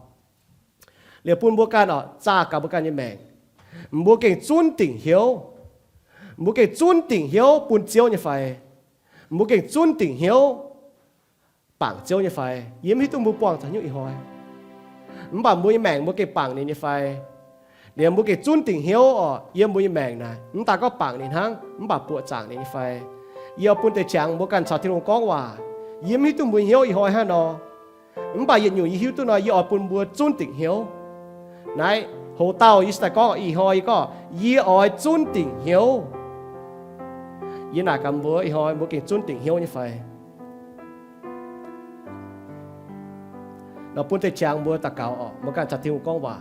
Liuz bun mbuo ganh orqc, zaah gaax mbuo ganh nyei maengc. Mbuo gengh zunv dingc hnyouv. Mbuo gengh zunv dingc hnyouv bun Ziouv nyei fai? Mbuo gengh zunv dingc hnyouv bangc Ziouv nyei fai? Yie mv hiuv duqv mbuo buangh caux hnyouv ih hnoi. Mv baac mbuo nyei maengc mbuo gengh bangc ninh nyei fai? Liuz mbuo gengh zunv dingc hnyouv orqc, yiem mbuo nyei maengc naaic, mv daaih gorngv bangc ninh hnangv, mv baac buoqc zaangc ninh nyei fai? Yie oix bun deix qangx mbuo ganh caux Tin-Hungh gorngv waac. Yie mv hiuv duqv mbuo hnyouv ih hnoi hnangv nor. Mv baac yietc nyungc yie hiuv duqv nor, yie oix bun mbuo zunv dingc hnyouv. Naaiv, hoz dauh yie se daaih gorngv, ih hnoi yie gorngv, yie oix zunv dingc hnyouv. Yie naaic gaax mbuo, ih hnoi mbuo gengh zunv dingc hnyouv nyei fai? Nor bun deix qangx mbuo daux gaux orqc, mbuo ganh caux Tin-Hungh gorngv waac.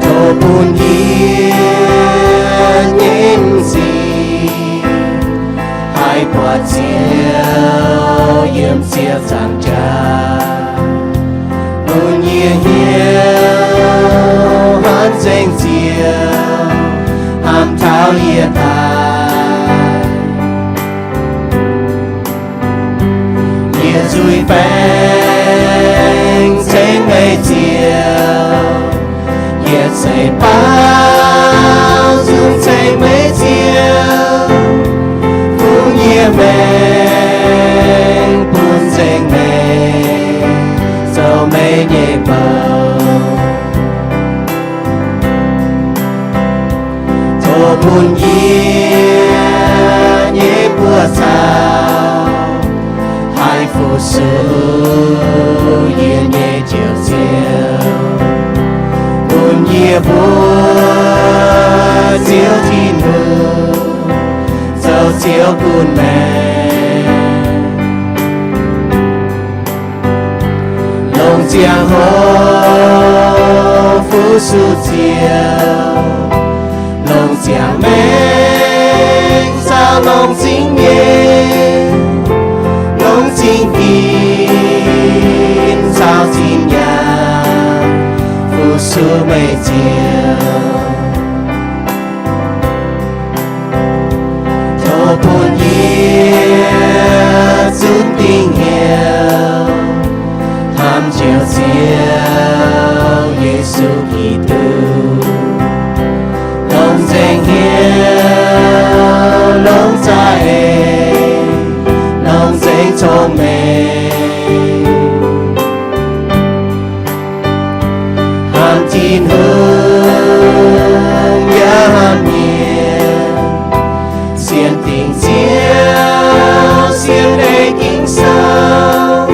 Tov bun yie nyei m'zing haih buatc Ziouv yiem ziepc nzaangc jaax. Bun yie hnyouv hnamv nzengc Ziouv, hnamv taux yie daaih. Yie nzuih baengc Meih Ziouv, yietc seix baaux nzung ceng meih Ziouv, bun yie maengx bun nzengc meih, zoux meih nyei bou. Tov bun yie nyei buoz-zaux haih fu-sux yie nyei Njoux Ziouv, bun yie mbuo Ziouv Tin-Hungh zoux Ziouv bun maengx. Longc ziangh hoc fu-sux Ziouv, longc ziangh maengc caux longc zingh nyeic, longc zingh ginx caux zingh nyaanh fu-sux meih Ziouv. Tov bun yie zunv dingc hnyouv hnamv Njoux Ziouv Yesu Giduc, longc nzengc hnyouv, longc za'eix, longc nzengc cong-mengh. Hnamv Tin-Hungh yaac hnamv mienh, sienx dingc Ziouv, sienx ei Ging-Sou,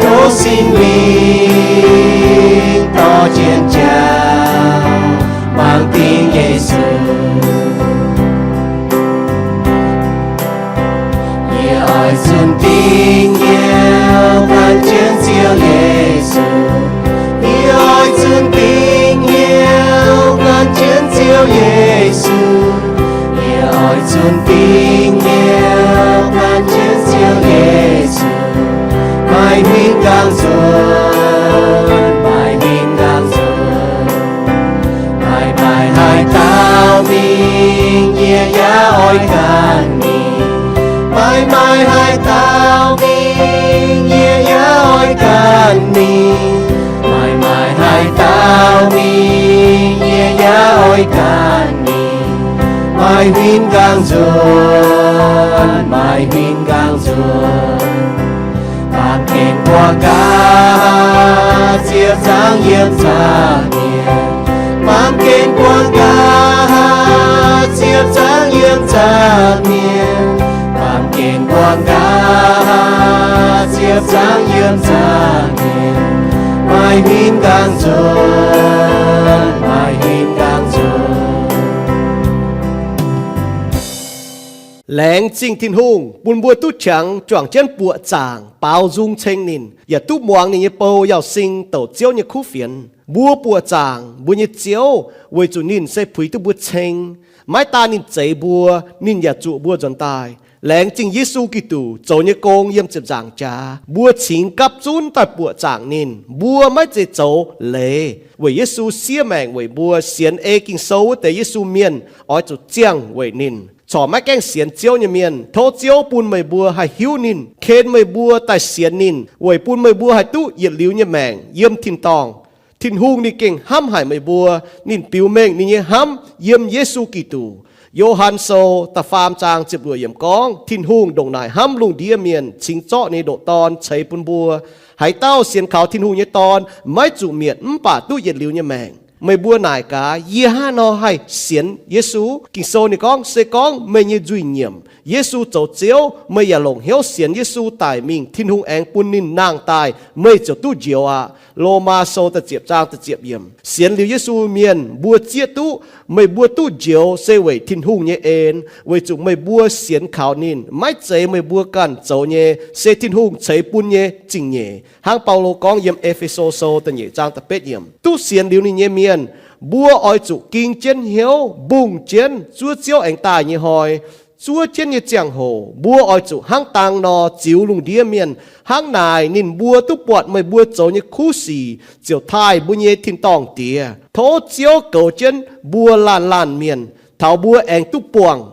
tov Singx Lingh dorh jienv jaax, mangc dingc Yesu. Yie oix zunv dingc hnyouv gan jienv Ziouv Yesu. Yie oix zunv dingc hnyouv gan jienv Ziouv Yesu. Yie oix zunv dingc hnyouv gan jienv Ziouv Yesu. Maaih huin nqaang nzuonx, maaih huin nqaang nzuonx. Maaih, maaih haaix dauh mingh, yie yaac oix ganh mingh. Maaih, maaih haaix dauh mingh, yie yaac oix ganh mingh. Maaih, maaih haaix dauh mingh, yie yaac oix ganh mingh. Maaih huin nqaang nzuonx, maaih huin nqaang nzuonx. Baamh gen buangh nqa'haav ziepc nzaangc yiem nza'hmien. Baamh gen buangh nqa'haav ziepc nzaangc yiem nza'hmien. Baamh gen buangh nqa'haav ziepc nzaangc yiem nza'hmien. Maaih huin nqaang nzuonx, maaih huin nqaang nzuonx. Laengz zingh Tin-Hungh bun mbuo duqv qangx juangc jienv buoqc zaangc baaux nzung ceng ninh, yaac duqv muangx ninh nyei bou Yauz Sing douc Ziouv nyei kuv fienx. Mbuo buoqc zaangc mbuo nyei Ziouv weic zuqc ninh se puix duqv mbuo ceng. Maiv daan ninh zeix mbuo, ninh yaac zuqc mbuo nzuonx daaih. Laengz zingh Yesu Giduc zoux nyei gong yiem ziepc nzaangc jaax, mbuo cingx gapv zunv daaih buoqc zaangc ninh. Mbuo maiv zeiz zoux leiz weic Yesu siev maengc weic mbuo. Sienx ei Ging-Sou wuov deix Yesu mienh oix zuqc ziangh weic ninh. Corc maiv gaengh sienx Ziouv nyei mienh, tov Ziouv bun meih mbuo haih hiuv ninh, ken meih mbuo daaih sienx ninh, weic bun meih mbuo haih duqv yietc liuz nyei maengc yiem tin-dorngh. Tin-Hungh ninh gengh hnamv haic meih mbuo. Ninh biux mengh ninh nyei hnamv yiem Yesu Giduc. Yo^han Sou da'faam zaang ziepc luoqc yiemc gorngv, Tin-Hungh ndongc naaic hnamv lungh ndiev mienh, cingx zorqv ninh nyei ndoqc Dorn ceix bun mbuo. Haaix dauh sienx kaux Tin-Hungh nyei Dorn maiv zuqc mietc mv baac duqv yietc liuz nyei maengc. Meih mbuo naaic gaax, yie hnangv haaix nor haih sienx Yesu? Ging-Sou ninh gorngv, se gorngv meih nyei nzuih nyiemc, Yesu zoux Ziouv, meih yaac longc hnyouv sienx Yesu daic mingh, Tin-Hungh aengx bun ninh nangh daaih, meih ziouc duqv njoux aqv. Lomaa Sou da'ziepc zaang da'ziepc yiemc. Sienx liuz Yesu mienh mbuo zieqv duqv, meih mbuo duqv njoux se weic Tin-Hungh nyei en, weic zuqc meih mbuo sienx kaux ninh. Maiv zeiz meih mbuo ganh zoux nyei, se Tin-Hungh ceix bun nyei zingh nyeic. Hnangv Baulo gorngv yiem E^fe^so Sou da'nyeic zaang da'betv yiemc. Duqv sienx liuz ninh nyei mienh, mbuo oix zuqc ging jienv hnyouv, mbungh jienv zuov Ziouv aengx daaih nyei hnoi. Zuov jienv nyei ziangh hoc mbuo oix zuqc hnangv dang nor ziux lungh ndiev mienh. Hnangv naaic ninh mbuo duqv buatc meih mbuo zoux nyei kuv sic, ziouc taaih mbuo nyei tin-dorngh Diex. Tov Ziouv goux jienv mbuo laanh laanh mienh, taux mbuo aengx duqv buangh